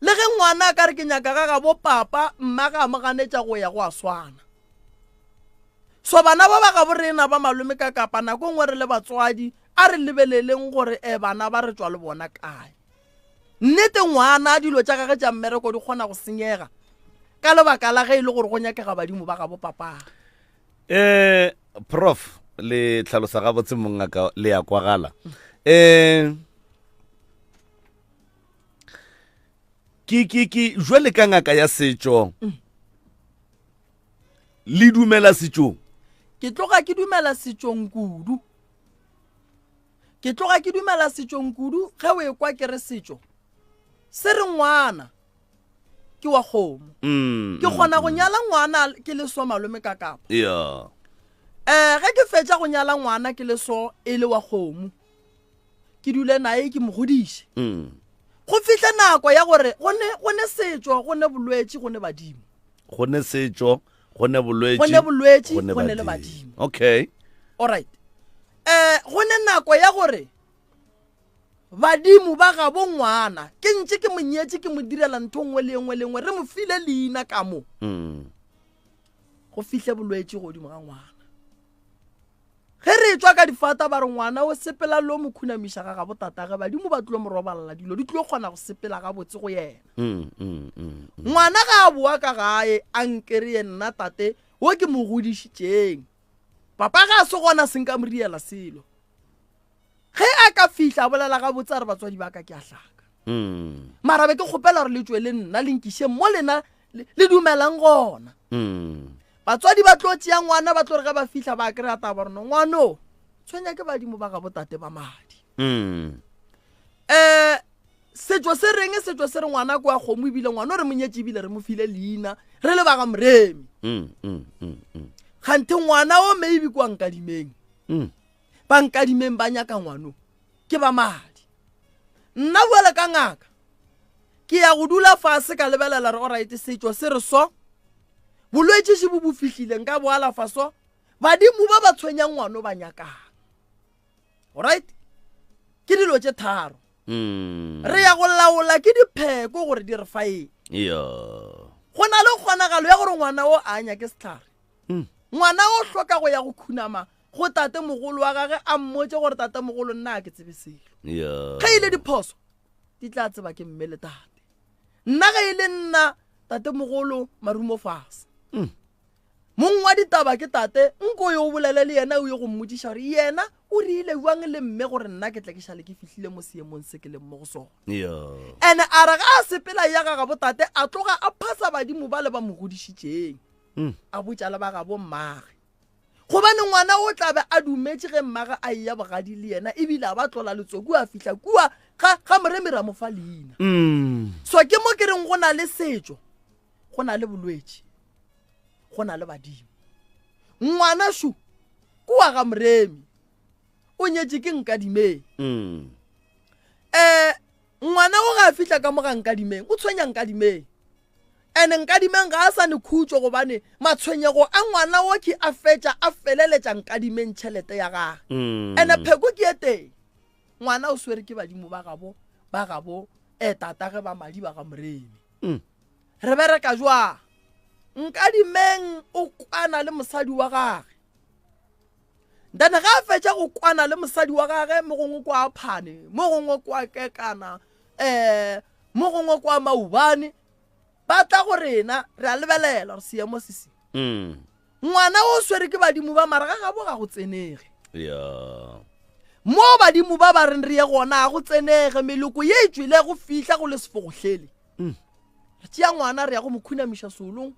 le ge ngwana a ka re ke nyaka ga gabo papa mma ga a mo ganetša go ya go a swana. So bana ba ba gabo rena ba malome ka kapa nako nngwe re le batswadi a re lebeleleng gore e bana ba re tšwa le bona kae. Nnete ngwana dilo tša gage tša mmereko di kgona go senyega ka lebaka la ge e le gore go nyakega badimo ba gabo papa. Eh prof le tlhalosa gabotse mongaka le ya kwagala. Eh ke ke ke jwale ka ngaka ya setšo. Le dumela setšong? Ke tloga ke dumela setšong kudu. Ke tloga ke dumela setšong kudu ge o ekwa ke re setšo se re ngwana ke wa kgomo. Mm, Ke kgona go nyala ngwana ke le so malome ka kapa. Yeah. Eh ge ke fetša go nyala ngwana ke le so e le wa kgomo. Ke dule naye ke mo godiše. Mm. Go fihle nako ya gore go ne go ne setšo, go ne bolwetši, go ne badimo. Go ne setšo, go ne bolwetši, Go ne bolwetši, go ne le badimo. Okay. All right. Eh go ne nako ya gore badimo ba gabo ngwana ke ntše ke mo nyetše ke mo direla ntho nngwe le nngwe le nngwe re mo file leina ka mo. Mm. Go fihle bolwetši godimo ga ngwana. Ge re tšwa ka difata ba re ngwana o sepela lo mo khunamiša ga gabo tatage badimo ba tlo mo robalela dilo di tlo kgona go sepela gabotse go yena. Mm, mm, mm, mm. Ngwana ga a boa ka gae a nkere nna tate wo ke mo godišitšeng. Papa ga a se gona se nka mo riela selo. Ge a ka fihla a bolela gabotse a re batswadi ba ka ke a hlaka. Mm. Mara be ke kgopela gore le tšwe le nna le nkiše mo lena le dumelang gona. Mm. Batswadi ba tlo tšea ngwana ba tlo re ge ba fihla ba kry-a taba gore no ngwano tshwenya ke badimo ba gabo tate ba madi. Mm. Eh setšo se reng setšo se re ngwana kwa kgomo ebile ngwana o re monyetše ebile re mo file leina re le ba ga Moremi. Mm, mm, mm, mm. Kganthe ngwana o maybe kwa Nkadimeng. Mm. Ba Nkadimeng ba nyaka ngwano ke ba madi. Nna bjale ka ngaka ke ya go dula fase ka lebelela re alright setšo se re so bolwetši še bo bo fihlile nka bo alafa so badimo ba ba tshwenyang ngwano ba nyakang. Alright ke dilo tše tharo. Mm. Re ya go laola ke dipheko gore di re fa eng. Yeah. Go na le kgonagalo ya gore ngwana o a nyake sehlare. Mm. Ngwana o hloka go ya go khunama go tate mogolo wa gage a mmotše gore tate mogolo nna a ke tsebe selo. Yeah. Ge e le diphoso di tla tseba ke mme le tate. Nna ge e le nna tate mogolo marumo fase. Mm. Mong wa ditaba ke tate, nko yo o bolele le yena o ye go mmotšiša gore yena o rile bjang le mme gore nna ke tle ke šale ke fihlile mo seemong se ke leng mo go sona. Yeah. Ene a re ga a sepela ya ga gabo tate a tloga a phasa badimo ba le ba mo godišitšeng. Mm. A botša le ba gabo mmage. Gobane ngwana o tla be a dumetše ge mmage a eya bogadi le yena ebile a ba tlola letsoku a fihla kua ga ga Moremi ra mo fa leina. Mm. So ke mo ke reng go na le setšo, go na le bolwetši, go na le badimo. Ngwana šo kua ga Moremi o nyetše ke Nkadimeng. Mm. Eh ngwana o ga a fihla ka mo ga Nkadimeng o tshwenya Nkadimeng. Ene Nkadimeng ga a sa ne khutšo gobane matshwenyego a ngwana o ke a fetša a feleletša Nkadimeng tšhelete ya gage. Mm. Ene pheko ke e tee. Ngwana o swere ke badimo ba gabo ba gabo e tatage ba madi ba ga Moremi. Mm. Re bereka jwang? Nkadimeng o kwana le mosadi wa gage. Then ga a fetša go kwana le mosadi wa gage mo gongwe kwa Phane, mo gongwe kwa Kekana, eh mo gongwe kwa Maubane, ba tla go rena re a lebelela gore seemo se se. Mm. Ngwana o swere ke badimo ba mara ga gabo ga go tsenege. Yeah. Mo badimo ba ba reng re ye gona ga go tsenege meloko ye e tšwile go fihla go le sefogohlele. Mm. Re tšea ngwana re ya go mo khunamiša seolong.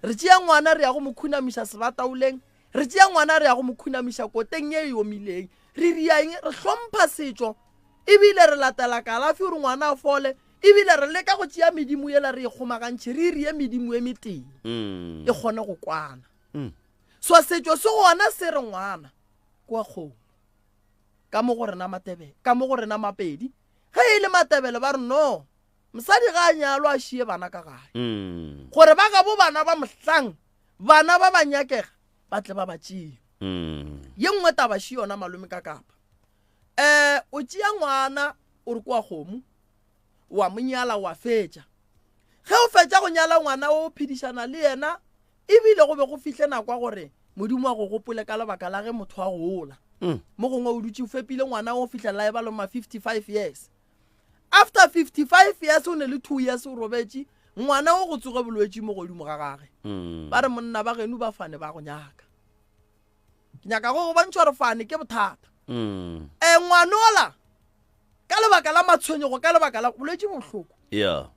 Re tšea ngwana re ya go mo khunamiša sebataoleng. Re tšea ngwana re ya go mo khunamiša koteng ye e omileng. Re ria eng? Re hlompha setšo ebile re latela kalafi gore ngwana a fole. Ebile re leka go tšea medimo yela re e kgomagantšhe re irie medimo e metee Mm. e kgone go kwana. Mm. So setšo se gona se re ngwana kwa kgomo ka mo go rena Matebele, ka mo go rena Mapedi. Ge e le Matebele ba re no, mosadi ga a nyalwa a šie bana ka gae. Mm. Gore ba gabo bana ba mohlang bana ba ba nyakega ba tle ba ba tšee. Mm. Ye nngwe taba še yona malome ka kapa. Eh o tšea ngwana o re kwa kgomo wa mo nyala wa fetša. Ge o fetša go nyala ngwana o phedišana le yena ebile go be go fihle nako ya gore Modimo a go gopole ka lebaka la ge motho a gola. Mm. Mo gongwe o dutše o fepile ngwana o fihlela e ba le ma 55 years. After 55 years o ne le 2 years o robetše ngwana o go tsoge bolwetši mo godimo ga gage. Mm. Ba re monna ba geno ba fane ba go nyaka. Ke nyaka go go bontšha gore fane ke bothata. Mm. E ngwanola ka lebaka la matshwenyego ka lebaka la bolwetši bohloko. Yeah.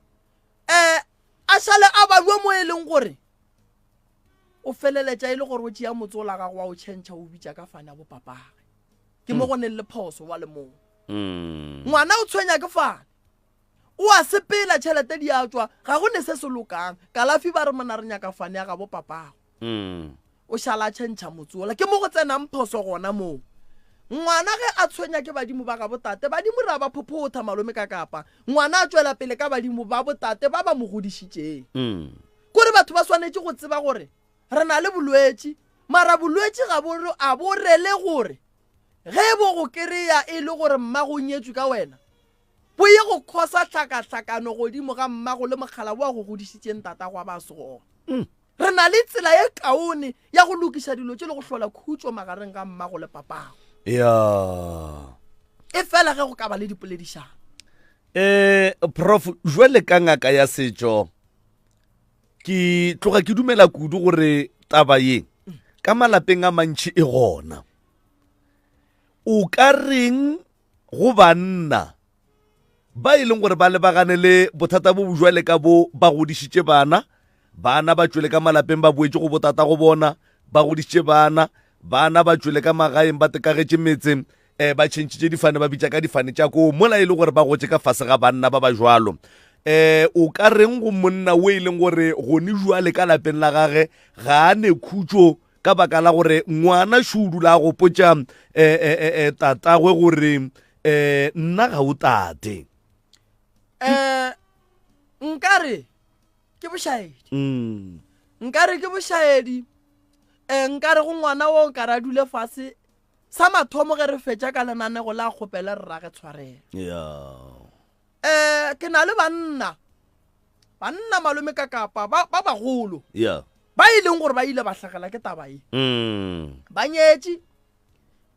Eh a šale a babja mo e leng gore o feleletša e le gore o tšea motse o la gago wa o tšhentšha o bitša ka fane ya bopapage. Ke mo go neng le phoso wa le moo. Mm. Ngwana o tshwenya ke fane. O a sepela tšhelete di a tšwa ga go ne se se lokang. Kalafi ba re mona re nyaka fane ya gabo papago. Mm. O šala a tšhentšha motse ola. Ke mo go tsenang phoso gona moo. Ngwana ge a tshwenya ke badimo ba gabo tate, badimo re a ba phophotha malome ka kapa. Ngwana a tšwela pele ka badimo ba botate ba ba mo godišitšeng. Mm. Kore batho ba swanetše go tseba gore re na le bolwetši, mara bolwetši ga bo re a bo rele gore ge bo go kereya e le gore mmago o nyetšwe ka wena, bo ye go khosa hlakahlakano godimo ga mmago le mokgalabo wa go godišitšeng tatago a ba se gona. Mm. Re na le tsela ye kaone ya go lokiša dilo tše le go hlola khutšo magareng ga mmago le papago. Yeah. E fela ge go ka ba le dipoledišano. Eh, Prof, jwale ka ngaka ya setšo, ke tloga ke dumela kudu gore taba ye ka malapeng a mantši e gona. O ka reng go banna ba e leng gore ba lebagane le bothata bo bojwale ka bo ba godišitše bana, bana ba tšwele ka malapeng ba boetše go botata go bona, ba godišitše bana, bana ba tšwele ka magaeng ba tekagetše metse, um ba tšhentšhitše difane ba bitša ka difane tša koo mola e le gore ba gotše ka fase ga banna ba ba jwalo. Um o ka reng go monna o e leng gore gone jwale ka lapeng la gage ga a ne khutšo ka baka la gore ngwana šo o dula a gopotša um tatagwe gore um nna ga o tate? Um nkare ke bošaedi. Mm. Nkare ke bošaedi. Um nkare go ngwana wo nkare a dule fase sa mathomo ge re fetša ka lenanego la kgopele re rage tshwarelo. Yeah. Eh ke na le banna banna malome ka kapa ba ba bagolo Yeah. ba e leng gore ba ile ba hlagela ke taba ye. Mm. Ba nyetše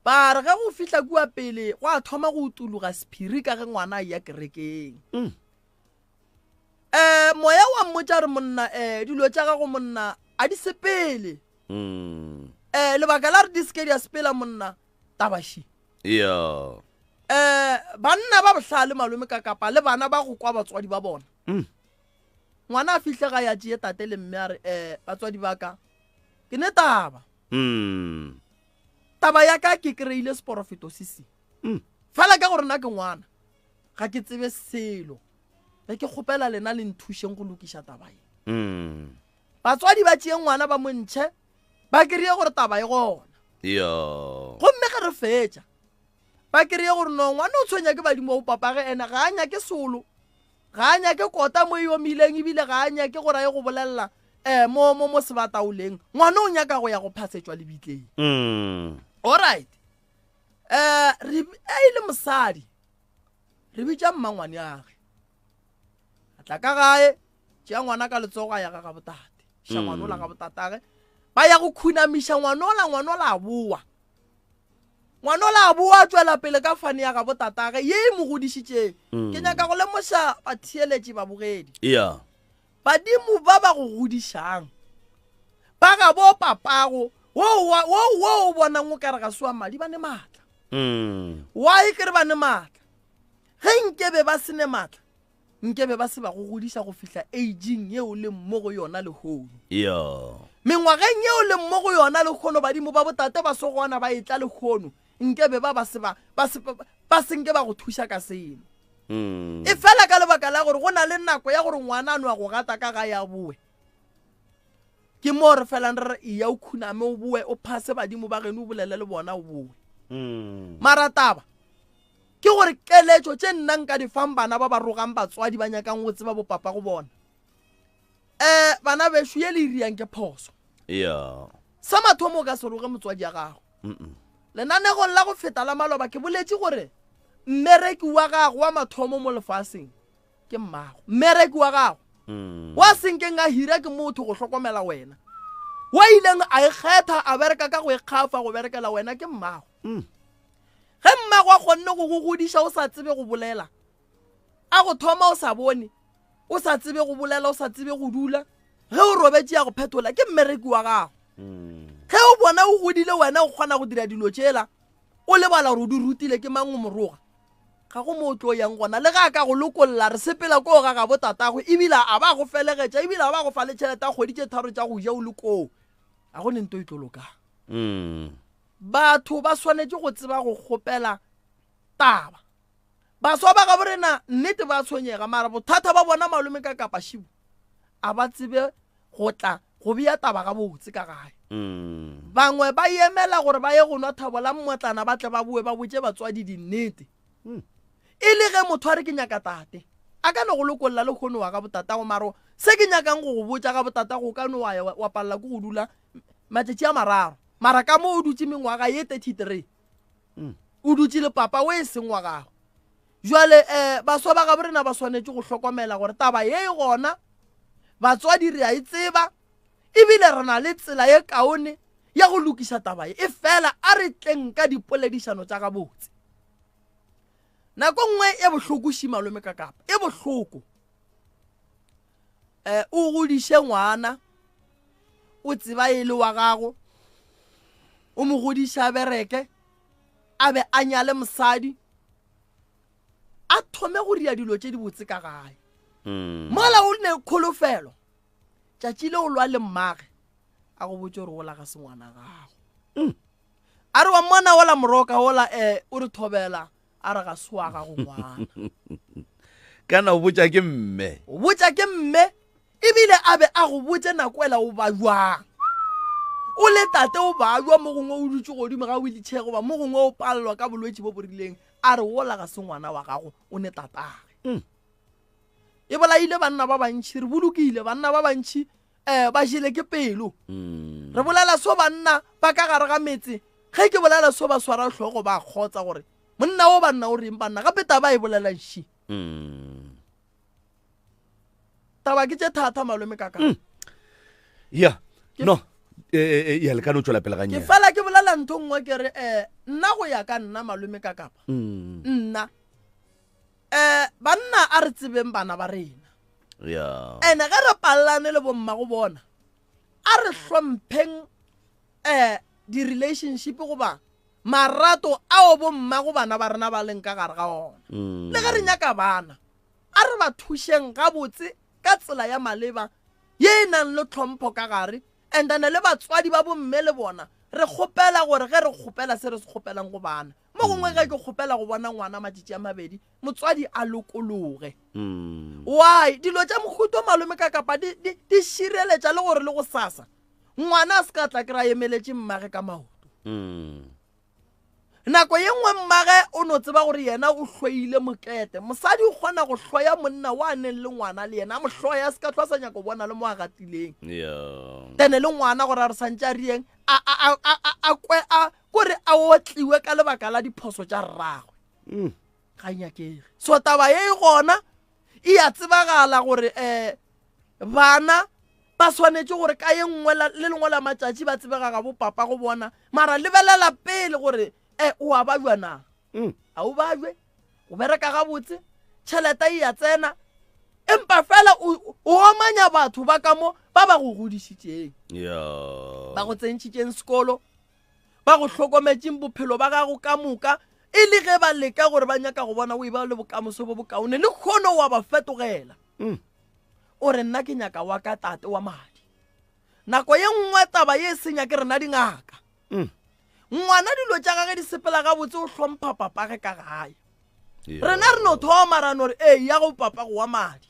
ba re ge go fihla kua pele go a thoma go utuluga sephiri ka ge ngwana a ya kerekeng. Mm. Eh moya wa mmotša re monna eh dilo tša gago monna a di sepele. Mm. Eh lebaka la re di seke di a sepela monna tabaši. Yeah. Eh banna ba bohlale malome ka kapa le bana ba go kwa batswadi ba bona. Mm. Ngwana a fihle ga ya tšee tate le mme a re eh batswadi ba ka ke ne taba. Mm. Taba ya ka ke kry-ile seporofeto se se. Mm. Fela ka gore nna ke ngwana ga ke tsebe selo. Be ke kgopela lena le nthušeng go lokiša taba ye. Mm. Batswadi ba tšee ngwana ba mo ntšhe ba kry-e gore taba e gona. Yeah. Gomme ge re fetša ba kry-e gore no ngwana o tshwenya ke badimo ba bopapage ene ga a nyake solo, ga a nyake kota mo e omileng ebile ga a nyake gore a ye go bolelela um mo mo mo sebataoleng. Ngwana o nyaka go ya go phasetšwa lebitleng. Mm. Alright. Eh re e le mosadi re bitša mmangwane age a tla ka gae tšea ngwana ka letsogo a ya ga gabotate iša ngwana ola gabotatage ba ya go khunamiša ngwana ola ngwana ola a boa ngwana ola a boa a tšwela pele ka fane ya gabotatage ye e mo godišitšeng. Ke nyaka go lemoša batheeletši babogedi. Yeah. Badimo ba ba go godišang ba gabo papago wo wo wo o bonang o kare ga se wa madi ba ne maatla. Mm. Why ke re ba ne maatla? Ge nkebe ba se ne maatla nkebe ba se ba go godiša go fihla aging yeo leng mo go yona lehono. Yeah. Mengwageng yeo leng mo go yona lehono badimo ba botate ba sogwana ba etla lehono nkebe ba ba se ba ba se ba senke ba go thuša ka selo. Mm. E fela ka lebaka la gore go na le nako ya gore ngwana a no ya go gata ka gae a boe. Ke moo re felang re re eya o khuname o boe o phase badimo ba geno o bolele le bona o boe. Mm. Mara taba ke gore keletšo tše nna nka di fang bana ba ba rogang batswadi ba nyakang go tseba bopapa go bona. Um bana bešo ye le iriang ke phoso. Yeah. Sa mathomo o ka se roge motswadi ya gago. Lenanegong la go feta la maloba ke boletše gore mmereki wa gago wa mathomo mo lefaseng ke mmago. Mmereki wa gago mm. wa senkeng a hira ke motho go hlokomela wena wa ileng a ikgetha a bereka ka go ikgafa go berekela wena ke mmago. Mm. Ge mmago a kgonne go go godiša o sa tsebe go bolela, a go thoma o sa bone, o sa tsebe go bolela, o sa tsebe go dula, ge o robetše ya go phetola ke mmereki wa gago. Ge o bona o godile wena o kgona go dira dilo tšela, o lebala gore o di rutile ke mang o moroga, ga go mo o tlo yang gona. Le ge a ka go lokolla re sepela koo ga gabo tatagwe, ebile a ba go felegetša, ebile a ba go fa le tšhelete ya kgwedi tše tharo tša go ja o le koo, ga go ne nto e tlo lokang. Batho ba swanetše go tseba go kgopela taba. Baswa ba gabo rena nnete ba tshwenyega, mara bothata ba bona malome ka kapa šibo a ba tsebe go tla go bea taba gabotse ka gae. Mm. Bangwe ba emela gore ba ye go nwa thabo la mmotlana ba tle ba boe ba botše batswadi dinnete. Mm. E le ge motho a re ke nyaka tate, a ka no go lokolla le kgono wa ga botatago, maro se ke nyakang go go botša ga botatago o ka no wa ya wa palela ke go dula matšatši a mararo, mara ka mo o dutše mengwaga ye 33 mm. o dutše le papa o e seng wa gago. Jwale um baswa ba gabo rena ba swanetše go hlokomela gore taba ye e gona, batswadi re a e tseba, ebile re na le tsela ye kaone ya go lokiša taba ye. E fela a re tleng ka dipoledišano tša gabotse. Nako nngwe e bohloko ši malome ka kapa e bohloko. Um o godiše ngwana o tseba e le wa gago, o mo godiše a bereke, a be a nyale mosadi, a thome go ria dilo tše dibotse ka gae. Mm. Mola o ne kholofelo, tšatši le o lwa le mmage, a go botše gore ola ga se ngwana gago. Mm. A re wa mmona ola moroka ola eh, o re thobela, a re ga se wa gago ngwana. Kana o botša ke mme. O botša ke mme, ebile a be a go botše nako ela o ba jwang. O le tate o bajwa, mo gongwe o dutše godimo ga wheelchair goba mo gongwe o palelwa ka bolwetši bo bo rileng, a re wola ga se ngwana wa gago, o ne tatage. Mm. E bolaile banna ba bantši, re bolokile banna ba bantši um ba jele ke pelo. Mm. Re bolela so banna ba ka gare ga metse, ge ke bolela so ba swara hlogo ba kgotsa gore monna o banna o reng banna, gape taba e bolelang ši. Mm. Taba ke tše thata malome ka ka. Mm. Ya. No. Eh, eh, eh, ya le ka no tšwela pele Ke gannyane. fela ke bolela ntho nngwe ke re eh nna go ya ka nna malome ka kapa. Mm. Nna eh banna a re tsebeng bana ba rena. Ya. Ene ge re pallane le bomma go bona, a re hlompheng eh di-relationship goba marato ao bomma go bana ba rena ba leng ka gare ga ona. Mm. Le ge re nyaka bana, a re ba thušeng gabotse ka tsela ya maleba ye e nang le tlhompho ka gare. And then le batswadi ba bomme le bona re kgopela gore ge re kgopela se re se kgopelang go bana, mo gongwe ge ke kgopela go bona ngwana matšatši a mabedi, motswadi a lokologe. Mm. Why? Dilo tša mohuto malome ka kapa di, di, di šireletša le gore le go sasa ngwana a se ka tla kry-a emeletše mmage ka maoto. Mm. Nako ye nngwe mmage o no tseba gore yena o hloile mokete. Mosadi o kgona go hloya monna wa neng le ngwana le yena, a mo hloya a se ka hlwa sa nyaka go bona le mo a gatileng. Yeah. Then le ngwana gore a re santše a rieng, a, a, a, a, a, a kwe, a, kore a otliwe ka lebaka la diphoso tša rragwe. Mm. Ga e nyakege. So taba ye e gona e a tsebagala gore eh bana ba swanetše gore ka ye nngwe le lengwe la matšatši ba tsebega ga bopapa go bona, mara lebelela pele gore eh o a bajwa na. Mm. A o bajwe, o bereka gabotse, tšhelete e a tsena, empa fela o omanya batho ba ka mo ba ba go godišitšeng. Yeah. Ba go tsentšhitšeng sekolo, ba go hlokometšeng bophelo ba gago ka moka, e le ge ba leka gore ba nyaka go bona o e ba le bokamoso bo bokaone, le kgono wa ba fetogela. Mm. O re nna ke nyaka wa ka tate wa madi. Nako ye nngwe taba ye e senya ke rena dingaka. Mm. Ngwana dilo tša gage di sepela gabotse, o hlompha papage ka gae. Rena re no thoma ra no re ee ya go papa go wa madi.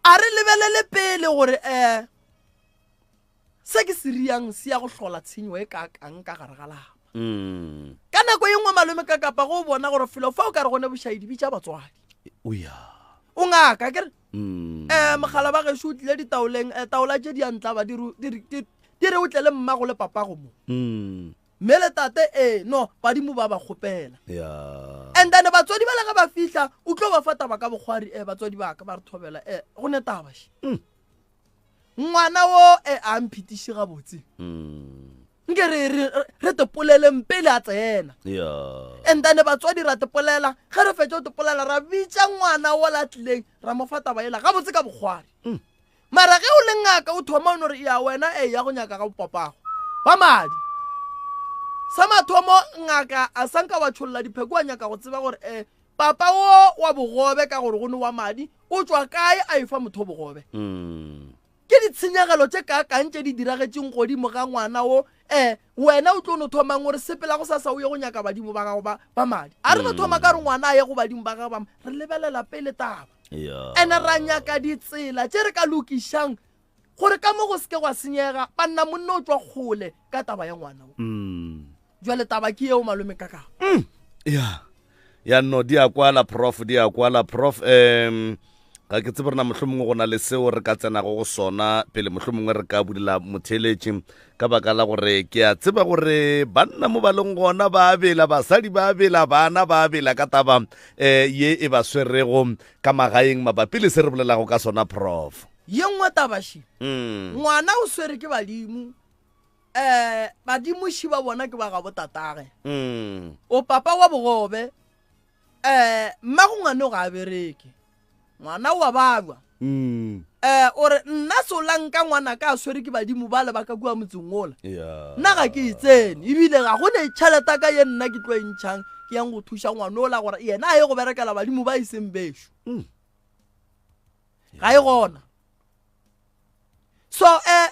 A re lebelele pele gore um se ke se riang se ya go hlola tshenyo e kaakang ka gare ga lapa. Mm. Ka nako e nngwe malome ka kapa go bona gore felo fa o ka re gone bošaedi bitša batswadi. O ya. O ngaka ke re Mm. um mogala ba gešo o tlile ditaoleng um taola tše di a ntlaba di re o tle le mmago le papago mo. Mm. Mme le tate ee no badimo ba ba kgopela. Yeah. And then batswadi ba le ge ba fihla o tlo ba fa taba ka bokgwari eh batswadi ba ka ba re thobela eh go ne taba še. Mm. Ngwana wo eh a mphitiše gabotse. Mm. Nke re re re te poleleng pele a tsena. Yeah. And then batswadi ra te polela ge re fetša go te polela ra bitša ngwana wo la tlileng ra mo fa taba ela gabotse ka bokgwari. Mara ge o le ngaka o thoma o no re ya wena e ya go nyaka ga bopapago ba madi. Sa mathomo ngaka a sa nka wa tšholla dipheko wa nyaka go tseba gore e papa wo wa bogobe ka gore go ne wa madi o tšwa kae a efa motho bogobe. Mm. Ke ditshenyegelo tše kaakang tše di diragetšeng godimo ga ngwana wo e wena o tlo no thomang o re sepela go sasa o ye go nyaka badimo ba gago ba ba madi. A re no thoma ka re ngwana a ye go badimo ba gagwe ba re lebelela pele taba. Yeah. Ene ra nyaka ditsela tše re ka lokišang gore ka mo go seke gwa senyega banna monna o tšwa kgole ka taba ya ngwana o. Mm. Jwale taba ke yeo malome kakao. Mm. Ya. Ya no di a kwala prof di a kwala prof um ga ke tsebe rena mohlomongwe go na le seo re ka tsenago go sona pele mohlomongwe re ka bulela motheeletši ka baka la gore ke a tseba gore banna mo ba leng gona ba bela basadi ba bela bana ba bela ka taba um ye e ba swerego ka magaeng mabapi le se re bolelago ka sona prof Ye nngwe taba še, mm. ngwana o swere ke badimo um badimoši ba bona ke ba gabo tatage Mm. o papa wa bogobe um mmago ngwane ga a bereke ngwana wa babja Mm. um o re nna solanka ngwana ka a swere ke badimo ba le ba ka kua motseng ola Yeah. nna ga ke e tsene ebile ga go ne tšhelete ka ye nna ke tlo e ntšhang ke yang go thuša ngwana ola gore yena a ye go berekela badimo ba e seng bešo Mm. Ga e gona so um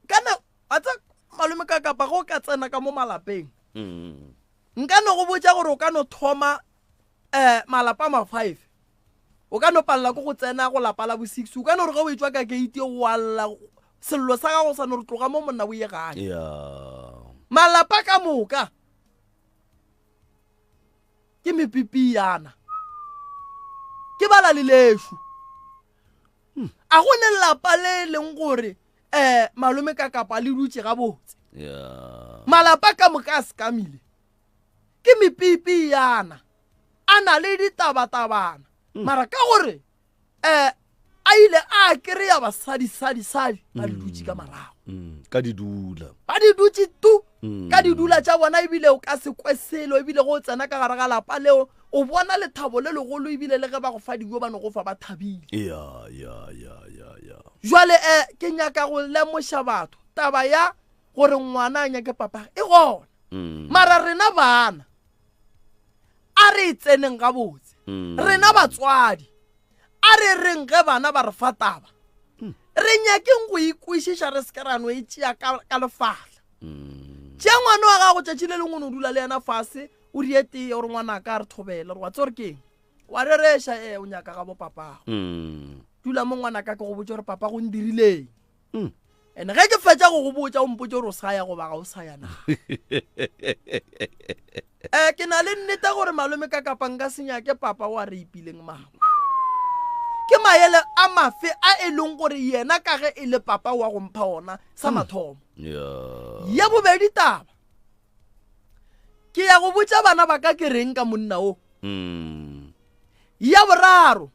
kana wa tsa malome ka kapa go ka tsena ka mo malapeng Mm. Nka no go botša gore o ka no thoma um malapa a ma-five o ka no palela ke go tsena go lapa la bo-six o ka no re ge o etšwa ka keite wa lla sello sa gago sa no re tloga mo monna o ye gae Yeah. malapa ka moka ke mepipiana ke bala le lešo a go ne lapa le e leng gore um malome ka kapa le dutše gabotse Yeah. malapa ka moka a sekamile ke mepipiana a na le ditabatabana mara ka gore um a ile a kry-a basadi-sadi-sadi ba di dutše ka marago Mm. Ka di dula. ba di dutše tu Mm. ka didula tša bona ebile o ka se kwe selo ebile go o tsena ka gare ga lapa leo o bona lethabo le legolo ebile le ge ba go fa dijo ba no go fa ba thabile Ya ya ya ya ya. jwale um ke nyaka go lemoša batho taba ya gore ngwana a nyake papage e gona Mm. mara rena bana a re e tseneng gabotse Mm. rena batswadi a re reng ge bana ba re fa taba re nyakeng go ikwešiša re se ke ra no e tšea ka ka lefahla Mm. tšea ngwana wa gago tšatši le lengwe o no dula le yena fase o die tee gore ngwana ka a re thobele gore wa tse gore ke eng wa rereša ee o nyaka ga bo papago Mm. dula mo ngwana ka ke go botse gore papa go ndirileng Mm. and ge ke fetša go go botša o mpotse gore o sa ya goba ga o sa ya na um ke na le nnete gore malome ka kapa nka se nyake papa wa re ipileng mama ke maele a mafe a e leng gore yena ka ge e le papa wa go mpha ona sa mathomo Yeah. ya bobedi taba ke ya go botša bana ba ka ke reng ka monna o Mm. ya boraro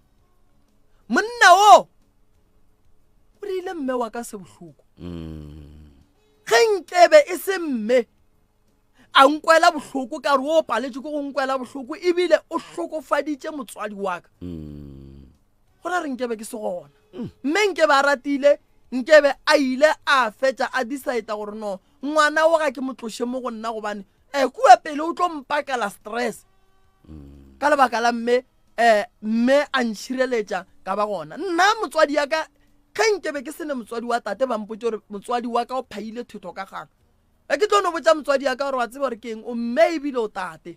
monna o o rile mme wa ka se bohloko Mm. ge nkebe e se mme a nkwela bohloko ka re o paletše ke go nkwela bohloko ebile o hlokofaditše motswadi wa ka Mm. gona re nkebe ke se gona mme nkebe a ratile nkebe a ile a fetša a decida gore no ngwana o ga ke mo tloše mo go nna gobane um kua pele o tlo mpakela stress ka lebaka la mme um mme a ntšhireletša ka ba gona nna motswadi ya ka ge nkebe ke sene motswadi wa tate ba mpotse gore motswadi wa ka o phaile thetho ka gang e ke tlo no botša motswadi ya ka gore wa tseba gore ke eng o mme ebile o tate.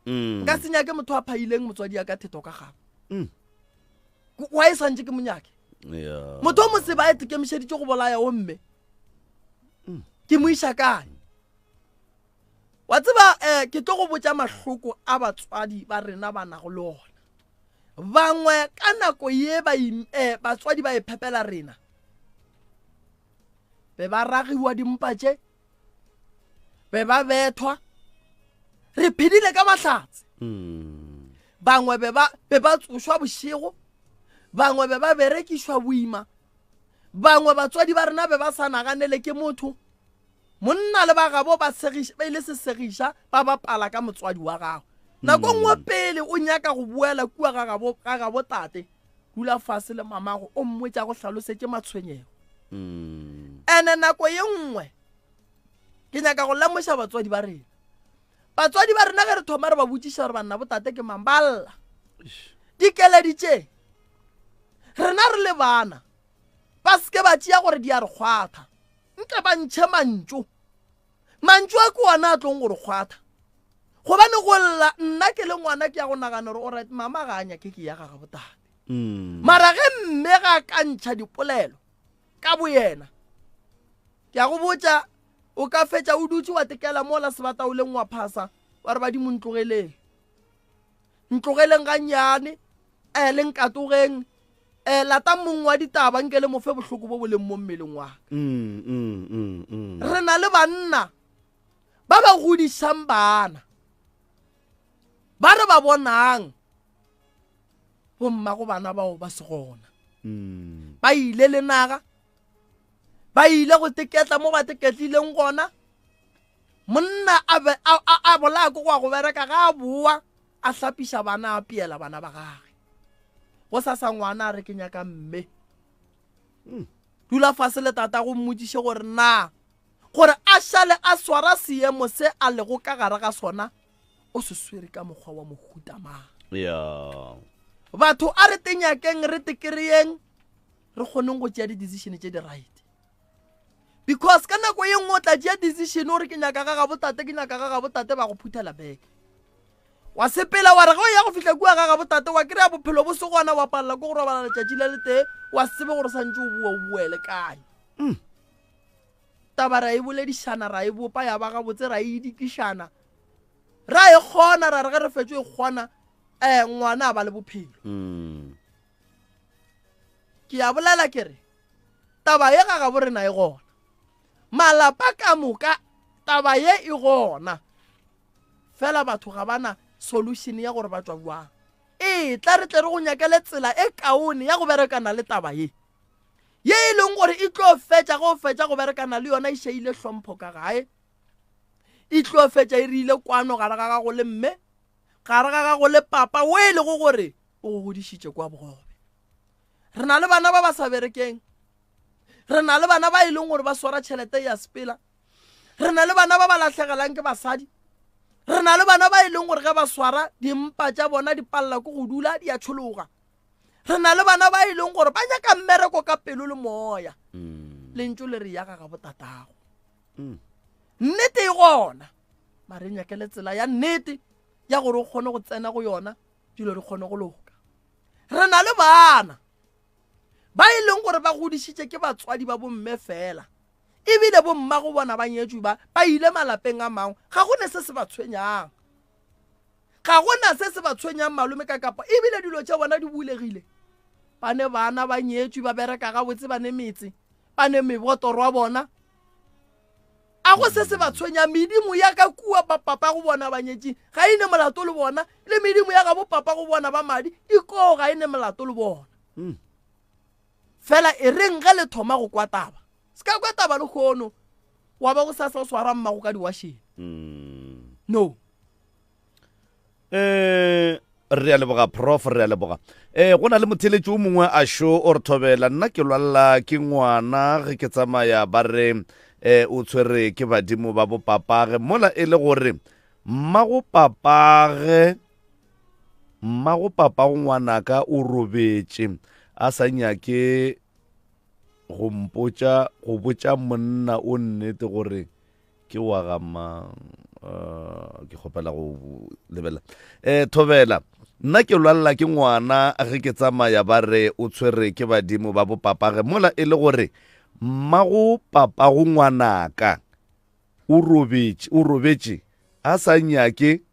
Mm. Nka se nyake motho a phaileng motswadi ya ka theto ka gabo. Mm. Wa e swantše ke monyake. Yeah. Motho o moseba a ikemišeditše go bolaya o mme. Mm. Ke mo iša kae? Wa tseba eh ke tlo go botša mahloko a batswadi ba rena ba nago le ona. Bangwe ka nako ye ba eh, batswadi ba e phepela rena. Be ba ragiwa dimpa tše be ba bethwa re phedile ka mahlatse mm. bangwe be ba be ba tsošwa bošego bangwe be ba berekišwa boima bangwe batswadi ba rena be ba sa naganele ke motho monna le ba gabo ba segiša ba ile se segiša ba bapala ka motswadi wa gago nako mm. nngwe pele o nyaka go boela kua ga gabo ga gabo tate dula fase le mamago o mmotša go hlalosetše matshwenyego mm. ene nako ye nngwe ke nyaka go lemoša batswadi ba rena batswadi ba rena ge re thoma re ba botšiša gore banna botate ke mang ba lla dikeledi tše rena re le bana ba seke ba tšea gore di a re kgwatha ntle ba ntšhe mantšu mantšu a ke ona a tlong gore kgwatha gobane go lla nna ke le ngwana ke ya go nagana gore orit mama ga a nyake ke ya ga ga botate mm. mara ge mme ga ka ntšha dipolelo ka boyena ke a go botša o ka fetša o dutše wa tekela mola sebataoleng wa phasa wa re badimo ntlogeleng ntlogeleng gannyane um le nkatogeng um lata mong wa ditaba nke le mofe bohloko bo bo leng mo mmeleng wa ka mm, mm, mm, re na le banna ba ba godišang bana ba re ba bonang bommago bana bao ba se gona mm. ba ile le naga ba ile go teketla mo ba teketlileng gona monna a be a bolaya ko go ya go bereka ga a boa a hlapiša bana a piela bana ba gage go sa sa ngwana a re ke nyaka mme mm. dula fase le tata go mmotšiše gore na gore a šale a swara seemo se a lego ka gare ga sona o se swere ka mokgwa wa mohuta mang ya batho a re tenyakeng re tekereyeng re kgoneng go tšea di-decision tše di right because ka nako ye nngwe o tla tšea decision o re ke nyaka ga gabotate ke nyaka ga gabotate ba go phuthela beke wa sepela wa re ge o ya go fihla kua ga gabotate wa kry-a bophelo bo se gona wa palela ko go robala letšatši le letee wa se tsebe gore santse o boa o boele kae mm. Taba ra e boledišana, ra e bopa ya ba gabotse, ra e idikišana, ra e kgona, ra re ge re fetšo e kgona, um ngwana a ba le bophelo. Mm. Ke a bolela ke re, taba ye ga gabo rena e gona. Malapa ka moka taba ye e gona. Fela batho ga bana solution ya gore ba tšwa bjang. E tla re tle re go nyakele tsela e kaone ya go berekana le taba ye. ye e leng gore e tlo fetša ge o fetša go berekana le yona e šeile hlompho ka gae e tlo fetša e rile kwano gare ga gago le mme gare ga gago le papa o e lego gore o go godišitše kwa bogobe re na le bana ba ba sa berekeng re na le bana ba e leng gore ba swara tšhelete ya sepela re na le bana ba ba lahlegelang ke basadi re na le bana ba e leng gore ge ba swara dimpa tša bona di palela ke go dula di a tšhologa re na le bana ba e leng gore ba nyaka mmereko ka pelo le moya mm. lentšu le re ya ga ga botatago mm. nnete e gona mare nyakele tsela ya nnete ya gore o kgone go tsena go yona dilo di kgone go loka re na le bana ba e leng gore ba godišitše ke batswadi ba bomme fela ebile bomma go bona ba nyetšwe ba ba ile malapeng a mangwe ga go ne se se ba tshwenyang Ga go na se se ba tshwenyang malome ka kapa ebile dilo tša bona di bulegile. Ba ne bana ba nyetšwe ba bereka gabotse ba ne metse ba ne mebotoro wa bona. A go se se ba tshwenyang medimo ya ka kua ba papa go bona ba nyetšeng ga e ne molato le bona le medimo ya gabo papa go bona ba madi ikoo ga e ne molato le bona. Mm. Fela e reng ge le thoma go kwa taba se ka kwa taba le kgono wa ba go sasa o swara mmago ka diwašeng. Mm. No. Eh re a leboga prof re a leboga eh go na le motheletši o mongwe a šo o re thobela nna ke lwalla ke ngwana ge ke tsamaya ba re eh o tshwere ke badimo ba bopapage mola e le gore mmago papage mmago papago ngwanaka o robetše a sa nyake go mpotša go botša monna o nnete gore ke wa ga mang. Uh, ke kgopela go lebelela um thobela nna ke lwalela ke ngwana ge ke tsamaya ba re o tshwere ke badimo ba bopapage mola e le gore mmago papago ngwanaka o robetše o robetše a sa nyake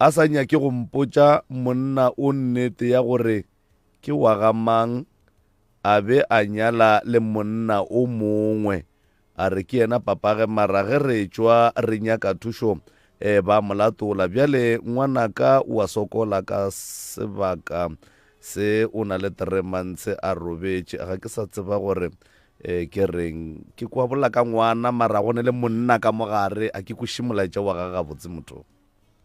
a sa nyake go mpotša monna o nnete ya gore ke wa ga mang a be a nyala le monna o mongwe A re ke yena papage mara ge re etšwa re nyaka thušo e ba mo latola. Bjale ngwanaka o a sokola ka sebaka se o na le tremantse a robetše. Ga ke sa tseba gore e ke reng. Ke kwa bolla ka ngwana mara go ne le monna ka mo gare. A ke kweše molaetša wa gage gabotse motho.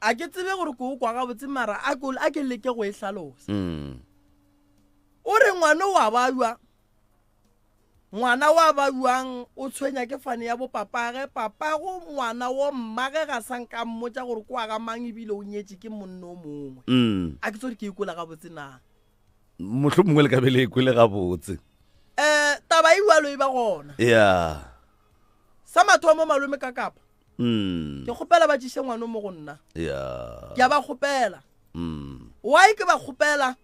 A ke tsebe gore ke o kwa gabotse mara a ko a ke leke go e hlalosa. O re ngwana o a babja Ngwana wa ba bjang o tshwenya ke fane ya bopapage, papago ngwana wo mmage ga sa nka mmotša gore ke wa ga mang ebile o nyetše ke monna o mongwe. Mm. A ke tsore ke e kwele gabotse na? Mohlomongwe le ka be le e kwele gabotse. Eh, taba e bjalo e ba gona. Ya. Sa mathomo malome ka kapa. Mm. Ke kgopela ba tšiše ngwana o mo go nna. Ya. Ke a ba kgopela. Mm. Why ke ba kgopela?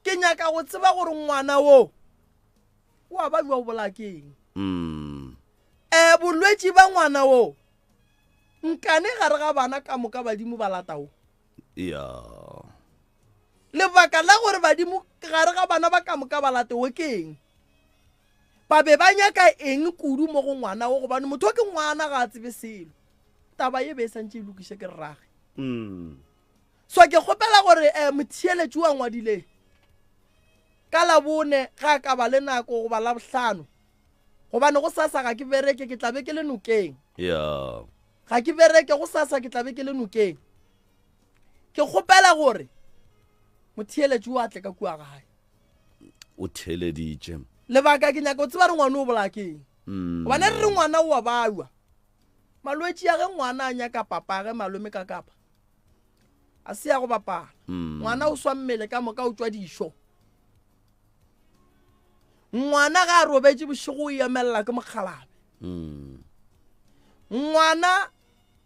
Ke nyaka go tseba gore ngwana wo o a ba bja o bolaya ke eng mm. um bolwetši ba ngwana wo nkane gare ga bana ka moka badimo ba lata wo ya lebaka la gore badimo gare ga bana ba ka moka ba late wo ke eng ba be ba nyaka eng kudu mo go ngwana wo gobane motho ke ngwana ga a tsebe selo taba ye be e santse e lokiše ke rrage mm. so ke kgopela gore um motheeletši wa ngwadileng Ka Labone ge a ka ba le nako goba Labohlano, gobane gosasa ga ke bereke, ke tla be ke le nokeng. Ya. Ga ke bereke gosasa, ke tla be ke le nokeng. Ke kgopela gore motheeletši o a tle ka kua gae. O theeleditše. Lebaka ke nyaka go tseba re ngwana o bolaya ke eng. Mm. Gobane re re ngwana o a bajwa. Malwetši a ge ngwana a nyaka papage malome ka kapa. A se ya go bapala. Mm. Ngwana o swa mmele ka moka o tšwa dišo. Ngwana ga a robetše bošego o emelela ke mokgalabe. Mm. Ngwana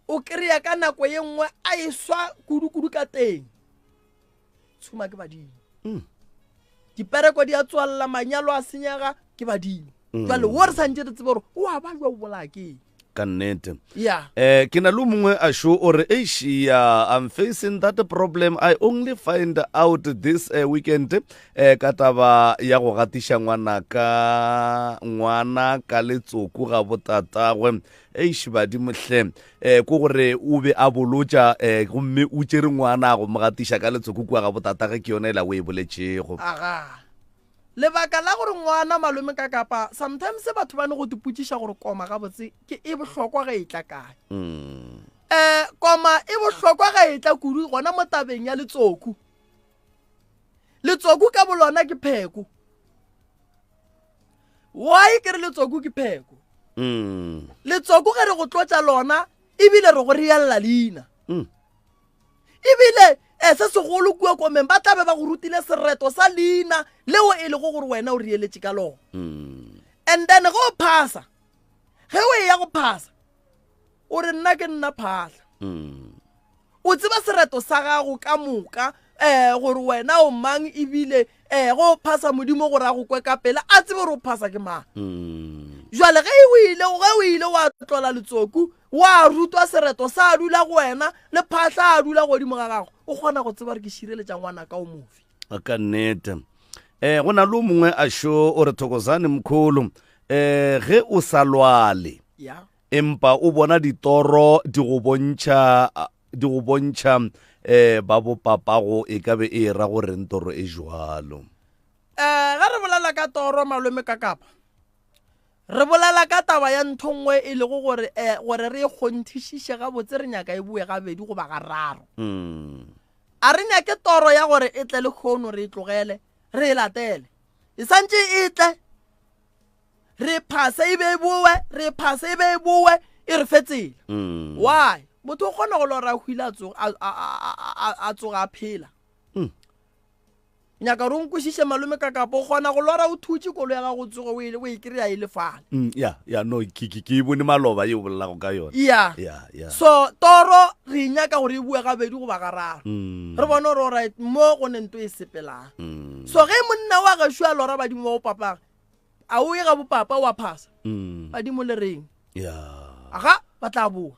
o kry-a ka nako ye nngwe a e swa kudu-kudu ka teng. Tshuma ke badimo. Mm. Dipereko di a tswalela, manyalo a senyega ke badimo. Jwale wo re santše re tsebe gore o a ba jwa o bolaya ke eng. Ka nnete. Yeah. Eh, ke na le o mongwe a šo o re eish yeah, I'm facing that problem I only find out this uh, weekend eh, ka taba ya go gatiša ngwana ka ngwana ka letsoku ga botatagwe eish badimo hle eh, ko gore o be a bolotša eh, gomme o tšere ngwana go mo gatiša ka letsoku kua ga botatagwe ke yona ela o e boletšego Aga. Lebaka la gore ngwana malome ka kapa sometimes batho ba ne go tipotšiša gore koma gabotse ke e bohlokwa ge e tla kae. Mm. Eh koma e bohlokwa ge e tla kudu gona mo tabeng ya letsoku. Letsoku ka bolona ke pheko. Why ke re letsoku ke pheko? Mm. Letsoku ge re go tlotša lona ebile re go reella leina. Mm. Ebile eh, se segolo kua komeng ba tla be ba go rutile sereto sa leina leo e lego gore wena o reeletše ka lona. Mm. And then ge o phasa, ge o eya go phasa, o re nna ke nna Phahla. Mm. O tseba sereto sa gago ka moka um gore wena o mang ebile um ge o phasa Modimo gore a go kwe ka pela a tsebe gore o phasa ke mang. Mm. Jwale ge o ile ge o ile wa tlola letsoku Wa rutwa sereto sa dula go wena, le phahla a dula godimo ga gago. O kgona go tseba gore ke šireletša ngwanaka o mofe. Ka nnete. Eh, go na le o mongwe a šo o re Thokozani mkhulu, eh, ge o sa lwale, Ya. empa o bona ditoro di go bontšha, di go bontšha eh, ba bopapago, e ka be e ra go reng toro e jwalo? Eh, ge re bolela ka toro malome ka kapa, Re bolela ka taba ya ntho nngwe e lego gore eh, gore re e kgonthišiše gabotse re nyaka e boe gabedi goba gararo. Mm. A re nyake toro ya gore e tle lehono re e tlogele, re e latele. E santše e tle, re e phase e be e boe, re e phase e be e boe, e re fe tsela. Mm. Why? Motho o kgona go lora a hwile a tsoga a, a, a, a, a tsoga a phela. Mm. Nyaka gore o nkwešiše malome ka kapo o kgona go lora o thutše kolo ya gago o tsoge o e, o e kry-a e le fale. Mm, ya, ya, no, ke, ke, ke e bone maloba ye o bolelago ka yona. Ya. Ya, ya. So toro re e nyaka gore e bue gabedi goba gararo. Mm. Re bone gore alright mo go ne nto e sepelang. Mm. So ge monna wa gešo a lora badimo ba bopapage, a o ye ga bopapa wa phasa. Mm. Badimo le reng? Ya. Aga ba tla boa.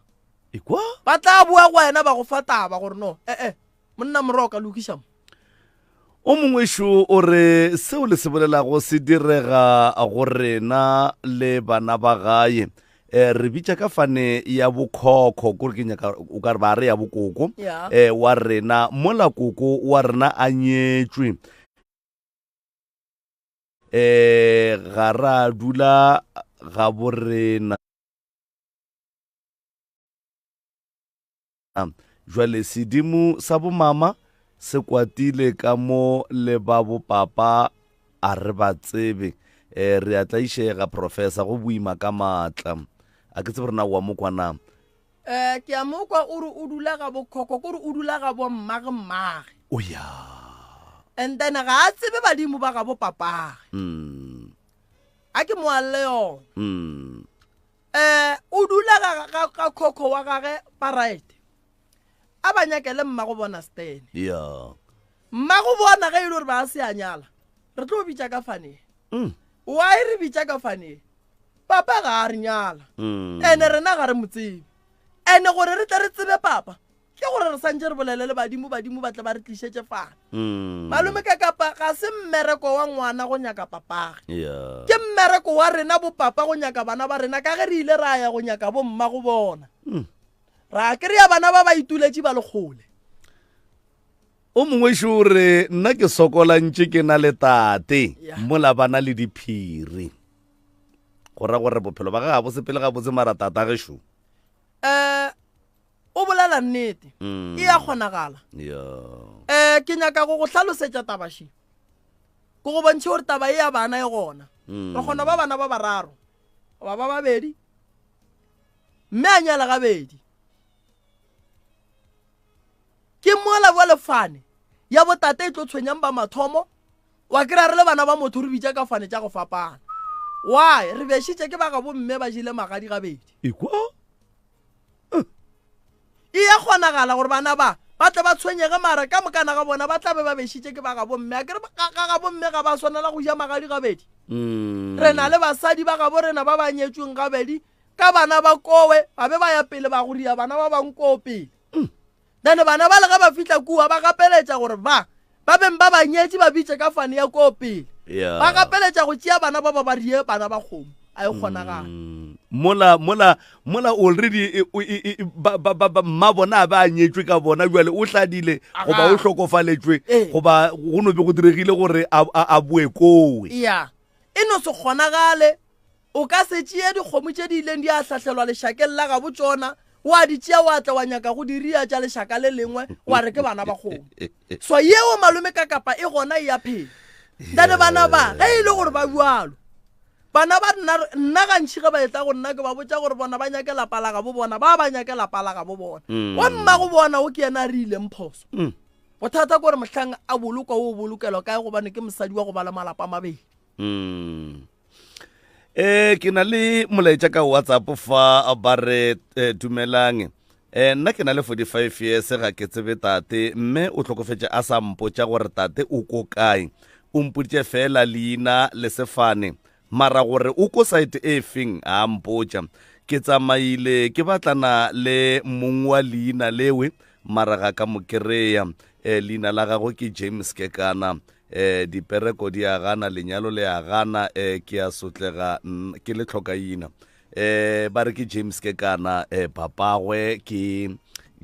Ekwa? Ba tla boa go wena ba go fa taba gore no, eh eh, monna moroka lokiša mo. O mongwe šo o re seo le se bolelago se direga go rena le bana ba gae. E, re bitša ka fane ya bokhokho kore ke nyaka o ka re ba re ya bokoko Yeah. e, wa rena mola koko wa rena a nyetšwe e, ga ra dula ga borena. Jwale sedimo sa bomama se kwatile ka mo le ba bopapa a re ba tsebe. E, re a tlaišega, Professor, go boima ka maatla. A ke tsebe gore na o a mo kwa na. E, ke a mo kwa o re o dula ga bokhokho, ke gore o dula ga bommage mmage. O ya. And then ga a tsebe badimo ba ga bopapage. Mm. A ke mo alle yona. Mm. Eh, o dula ga, ga, ga khokho wa gage Paraete. A ba nyakele mmago bona Stene. Ya. Mmago bona ge e le gore ba se a nyala, re tlo bitša ka faneng. Mm. Why re bitša ka faneng? Papa ga a re nyala. Mm. Ene rena ga re mo tsebe. Ene gore re tle re tsebe papa, ke gore re santše re bolele le badimo, badimo ba tle ba re tlišetše fana. Mm. Malome ka kapa ga se mmereko wa ngwana go nyaka papage. Yeah. Ke mmereko wa rena bopapa go nyaka bana ba rena ka ge re ile ra ya go nyaka bomma go bona. Mm. Ra kry-a bana ba ba ituletše ba le kgole. O mongwe šo o re nna ke sokola ntše ke na le tate Yeah. mola ba na le diphiri. Go ra gore bophelo ba gage ga bo sepele gabotse mara tata gešo. Eh o bolela nnete Mm. e ya kgonagala Yeah. um ke nyaka go go hlalosetša tabaši ke go bontšhe gore taba e ya bana e gona Mm. re kgona ba bana ba bararo goba ba babedi mme a nyala gabedi ke mola bja lefane ya botate e tlo tshwenyang ba mathomo wa kry-a re le bana ba motho re bitša ka fane tša go fapana why re bešitše ke ba ga bomme ba jele magadi gabedi Ekwa? E ya kgonagala gore bana ba ba tle ba tshwenyege mara ka mokana ga bona ba tla be ba bešitše ke ba ga bomme. A ke re ga ga bomme ga ba swanela go ja magadi gabedi? Mm. Re na le basadi ba gabo rena ba ba nyetšweng gabedi ka bana ba kowe ba be ba ya pele ba go ria bana ba bang koo pele. Then bana ba le ge ba fihla kua ba gapeletša gore ba ba beng ba ba nyetše ba bitše ka fane ya koo pele. Yeah. Ba gapeletša go tšea bana ba ba ba rie bana ba kgomo. A e kgonagala. Mm. Mola mola mola already e, o- e, e, ba ba ba ba- mma bona a ba a nyetšwe ka bona jwale o hladile goba o Aga. hlokofaletšwe Ee. goba go no be go diregile gore a a a boe kowe. Ya. E no se kgonagale. O ka se tšee dikgomo tše di ileng di a hlahlelwa lešakeng la gabo tšona, wa di tšea wa tla wa nyaka go di ria tša lešaka le lengwe wa re ke bana ba kgomo. So yeo malome ka kapa e gona e ya phela. Then bana ba ge e le gore ba bjalo Bana ba nna, nna gantši ge ba etla go nna ke ba botša gore bona ba nyake lapa la gabo bona, ba ba nyake lapa la gabo bona. Mm. Wa mmago bona o ke yena a re ileng phoso. Mm. Bothata ke gore mohlang a bolokwa o bolokelwa kae gobane ke mosadi wa go ba le malapa a mabedi. Mm. Eh ke na le molaetša ka WhatsApp fa ba re eh, dumelang. Eh nna ke na le 45 years ga ke tsebe tate mme o hlokofetše a sa mpotša gore tate o ko kae. O mpoditše fela leina le sefane mara gore o ko site e feng a mpotša. Ke tsamaile ke batlana le mong wa leina lewe mara ga ka mo kry-a. Eh leina la gagwe ke James Kekana. Eh dipereko di a gana lenyalo le a gana eh ke a sotlega ke le tlhokaina. Eh ba re ke James Kekana eh papagwe ke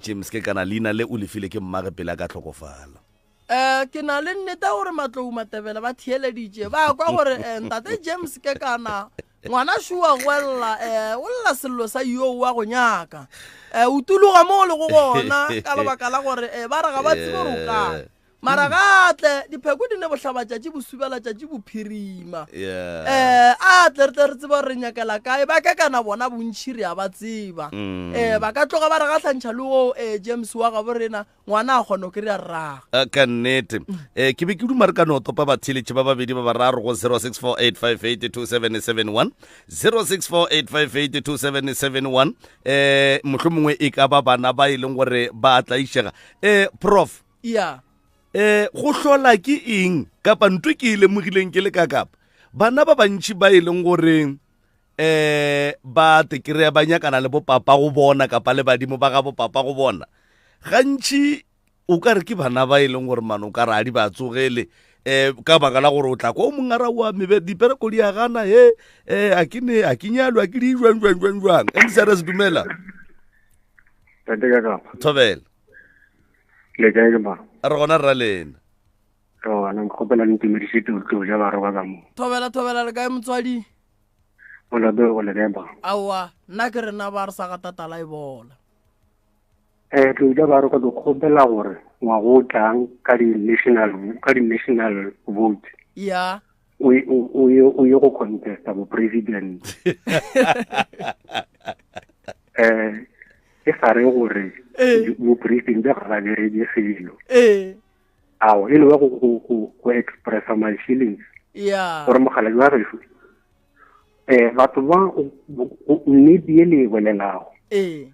James Kekana leina le o le file ke mmage pele a ka hlokofala. Eh, ke na le nnete ya gore Matlou Matebele ba theeleditše ba kwa gore eh, ntate James Kekana ngwana šua go lla eh, o lla sello sa yo wa go nyaka eh, o tuloga mo o lego gona ka lebaka la gore eh, ba re ga ba tsebe gore o kae. Mara ga tle dipheko di ne bohlabatšatši bosubela-tšatši bophirima. Yeah. Eh, a tle re tle re tseba gore re nyakela kae. Ba ka kana bona bontši re a ba tseba. Mm. Eh, ba ka tloga ba re gahlantšha le o eh, James wa gabo rena, ngwana a kgona go kry-a rrago. Eh, ka nnete um ke be ke duma re ka no topa batheeletši ba babedi ba bararo go 0648582771 0648582771 um mohlho mongwe e ka ba bana ba e leng gore ba tlaišega um prof Ya. um go hlola ke eng kapa ntho ke e lemogileng ke le ka kapa bana ba bantši ba e leng gore eh ba te kry-a ba nyakana le bopapa go bona kapa le badimo ba ga bopapa go bona gantši o ka re ke bana ba e leng gore mano o ka re a di ba tsogele um ka baka la gore o tla kwa o mongwe a ra oa mebe dipereko di a gana he um a ke ne a ke nyalwe a ke di jwang jwang jwang jwang mcrs dumela Tate ka kapa. Thobela. Le kae ke mang? Re gona rra lena. Re gona nkgopela le ntumedise tlotlo ja barwa ka mo. Thobela thobela le kae motswadi? Molato go le kae ba? Aowa, nna ke rena ba re sa ga tatala e bola. Eh tlotla ba re ka kgopela gore ngwago o tlang ka di national ka di national vote. Ya. O o o ye go contesta bo president. Eh e sa re gore eh. bo president ga ba bereke selo. Eh. Ao e le wa go go go expressa my feelings. Ya. Gore mogala jwa re eh batho ba nnete e le e bolelago ee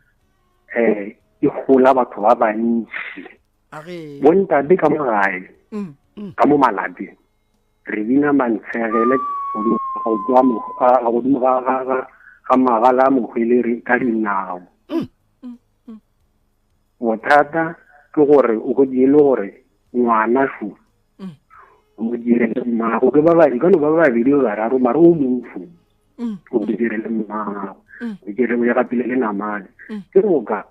eh e gola batho ba bantši bontate ka mo gae mm. ka mo malapeng re bina mantshegele godimo ga magala a mogwelere ka dinao mm. Mm, bothata ke gore o go le gore ngwana šu o mo direle mmago ke ba babedi ka no ba babedi ba bararo mare o mongwe o mo direle mmago o dire o ya gapile le namane ke moka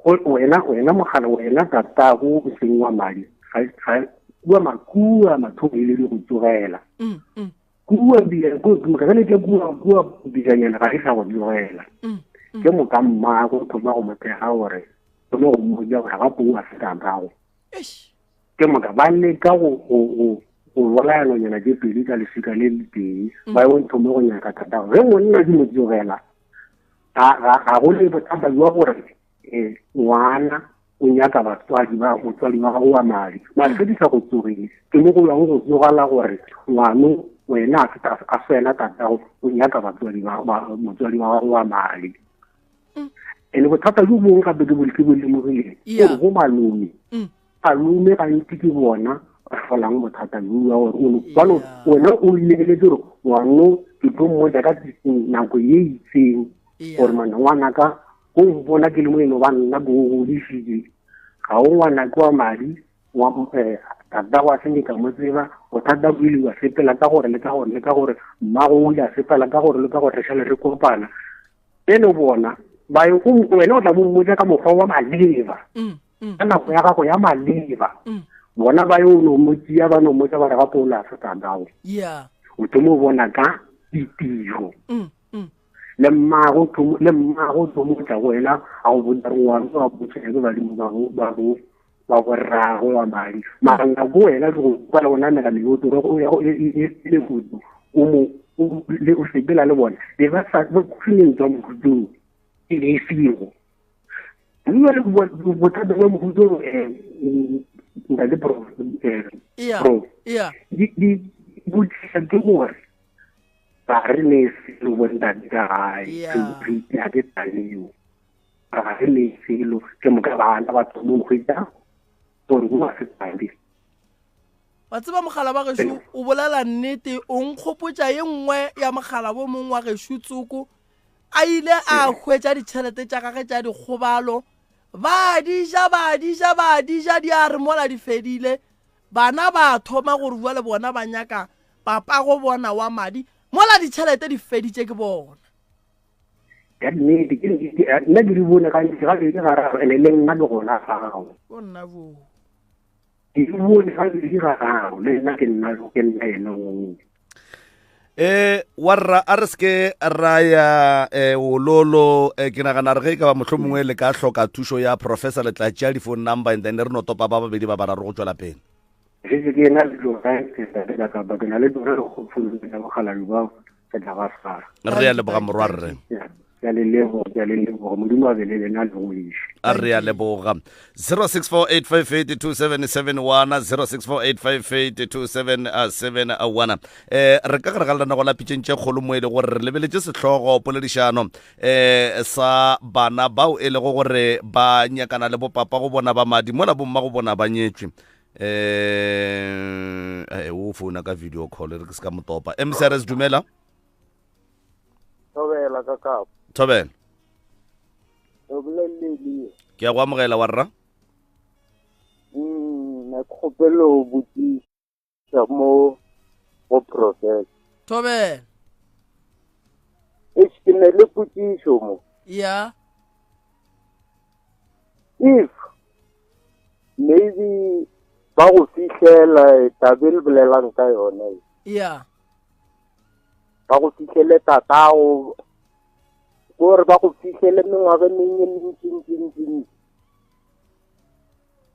wena wena mogala wena tatago o seng wa madi ga kua makua mathomo e le di go tsogela kua ge le tle kua kua bijanyana ga e sa go tsogela ke moka mmago thoma go mo thega gore thoma go mmotsa gore ga po a se tatago ke moka ba leka go go go go bolaya nonyana tše pedi ka leswika le letee mm. ba yo thome go nyaka thata ge monna di mo tsogela ga go le bothata jwa gore um ngwana o nyaka batswadi ba motswadi wa gago wa madi mare ge di sa go tsogele ke mo go yang go tsogala gore ngwano wena a swela tatago o nyaka batswadi ba motswadi wa gago wa madi mm. and bothata jo bongwe gape ke ke bo lemogileng gore go malome mm. malome gantsi ke bona ba tlholang bothata jo wa gore bano wena o lebeletse gore ngwano ke tlo mmotsa ka nako ye itseng gore mana ngwanaka o mpona ke le moeno ba nna bo godisitse ga o ngwana ke wa madi eh, tata wa se ka mo tseba bothata bo ile wa sepela ka gore le ka gore le ka gore mmago o ile a sepela ka gore le ka gore re šale re kopana Bjale bona ba ye go wena o tla bo mmotsa ka mokgwa wa maleba mm, mm. ka nako ya gago ya maleba mm. bona ba yo no mo tšea ba no mmotsa ba re gape o la se tatago yeah o thomo bona ka ditiro mm, mm. le mmago thomo le mmago thomo tla go wena a go botsa re ngwana wa botsa ke badimo ba go ba go ba go rrago wa madi mara nako wena ke go kwa le go namela mebotoro o ya go e le kudu o mo le o sepela le bona be ba sa ba khuneng tswa mohuto e le sego mme le bothata bja mohuto eh, ntate pro eh, pro di di botlisa ke gore ga re ne selo bontate ka gae re itea ke taleo ga re ne selo ke moka bana ba thoma go hwetša gore go ga se tale Wa tseba mogala wa gešo o bolela nnete, o nkgopotša ye nngwe ya mogala bo mongwe wa gešo tsoko a ile a hwetša ditšhelete tša gage tša dikgobalo ba di ja ba di ja ba di ja di a re mola di fedile bana ba thoma gore bua le bona ba nyaka papago bona wa madi mola ditšhelete di feditše ke bona ya nnete ke nna ke di bone gantsi gabedi gararo ene le nna ke gona fao o nna boo Ke di bone gabedi gararo le nna ke nna ke nna ena oo. Eh warra a re seke ra ya eh wololo eh, ke nagana re ge e ka ba mohlho mongwe le ka hloka thušo ya professor le tla tšea di-phone number and then re no topa ba babedi ba bararo go tšwela pele. Šetše ke ena le tsona ke tate ka kapa ke na le tsona dikgopolo tša bokgalabje bao ke tla ba swara. Re a leboga morwarre. Ke a le leboga, ke a le leboga. Modimo a be le lena le godiše. A re a leboga. 0648582771 0648582771 eh re ka gare ga lenago la pitšeng tše kgolo mo e le gore re lebeletše sehlogo poledišano eh sa bana bao e lego gore ba nyakana le bopapa go bona ba madi mola bomma go bona ba nyetšwe eh eh o founa ka video call re ke se ka motopa mcrs dumela thobela ka kapo thobela o bolelele ke ya go amogela wa rra mm na kgopelo botsiša mo go professor thobela e ke ne le potsišo mo ya if maybe ba go fihlela tabe le bolelang ka yone ya ba go fihlele tatago gore ba go fihlele mengwaga e mengwe mentšintšintšintši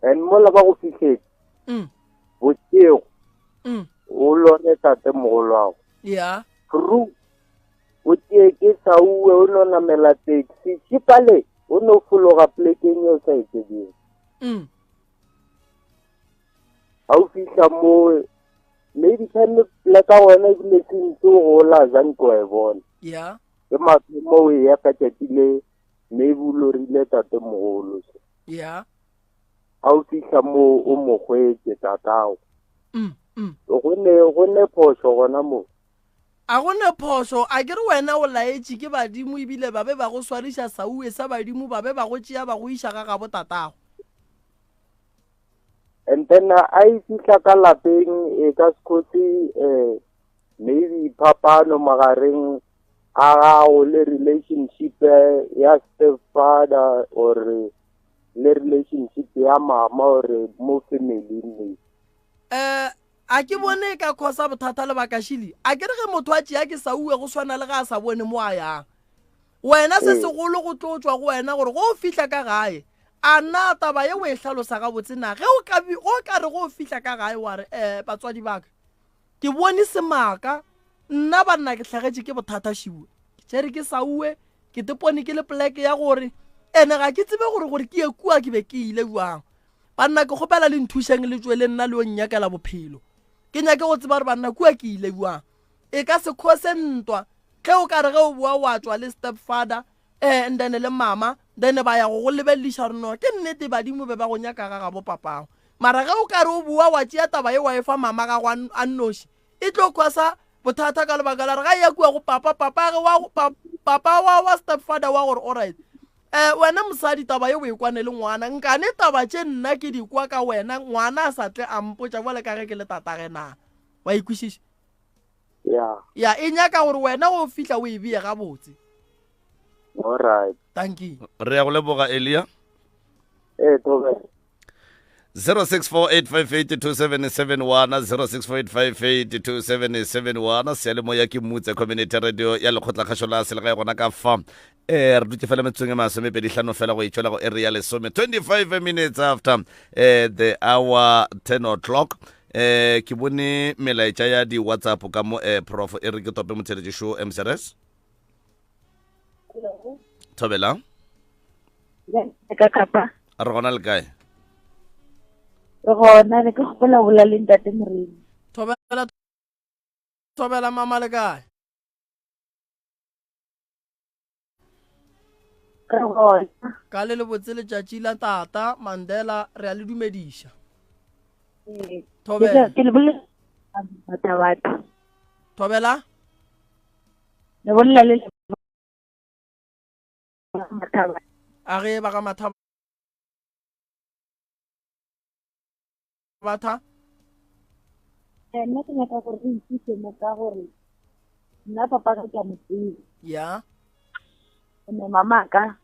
and mola ba go fihletse mm. bošego mm. o lore tate mogolwago ya fru o tee ke sauwe o no namela taxi šipale o no fologa plekeng e o sa e tsebeng mm. ga o fihla mo maybe time pleka gona ebile se ntse o gola jang ke wa e bona ya ke mathomo o e ya ka tšatši le maybe o lorile tatemogolo ya ga o fihla mo o mo hwetše tatago mm, mm. go ne phošo gona mo A go ne phošo, a ke re wena o laetše ke badimo ebile ba be ba go swariša sauwe sa badimo ba be ba go tšea ba go iša ga gabo tatago. And then a e fihla ka lapeng e ka se khotse eh, maybe phapano magareng a gago le relationship ya stepfather or le relationship ya mama or mo family maybe. Eh, A ke bone e ka khosa bothata lebaka šili. A ke re ge motho a tšea ke sauwe go swana le ge a sa bone mo a yang. Wena se segolo go tlo tšwa go wena gore go o fihla ka gae, a na taba ye o e hlalosa gabotse na? Ge o ka go ka re go o fihla ka gae wa re, Eh, batswadi ba ka, ke bone semaka, nna banna ke hlagetše ke bothata šiwe. Ke tšere ke sauwe, ke tepone ke le poleke ya gore, ene ga ke tsebe gore gore ke ye kua ke be ke ile bjang. Banna ke kgopela le nthušeng le tšwe le nna le yo nnyakela bophelo. Ke nyake go tseba gore banna kua ke ile bjang. E ka se khose ntwa ge o ka re ge o boa wa tšwa le step father eh and then le mama then ba ya go go lebelediša gore no ke nnete badimo be ba go nyaka ga gabo papago. Mara ge o ka re o boa wa tšea taba ye wa e fa mama gago a nnoši e tlo khosa bothata ka lebaka la re ga e ya kua go papa papa ge wa papa wa wa step father wa gore alright Eh, wena mosadi taba ye o e kwane le ngwana nkane taba tše nna ke di kwa ka wena ngwana a sa tle a mpotša bjale ka ge ke le tatage na wa ikwešiša ya ya e nyaka gore wena go fihla o e beye gabotse alright thank you re ya go leboga elia ee thobela 0648582771 0648582771 seyalemoya ke mmutse community radio ya lekgotlakgašo la selegae gona ka fa um re dutse fela metsotsong e masomepedi hlano fela go itšwela go area lesome 25 minutes after um the hour 10 o'clock um ke bone melaetša ya di-whatsapp ka mo um prof e re ke tope motheletše show mcrs thobela ka kapa re gona le kae re gona ne ke kgopela bola le ntate moremi thobela thobela mama le kae re gona ka le lebotse letšatši la tata mandela re a le dumediša Ee. thobela ke le bolela batho thobela le bolela le Mathaba. A ge ba ga Mathaba batha. Eh, nna ke nyaka gore re itsise mo ka gore nna papa ka ke a mo tseba. Ya. Ene mama ka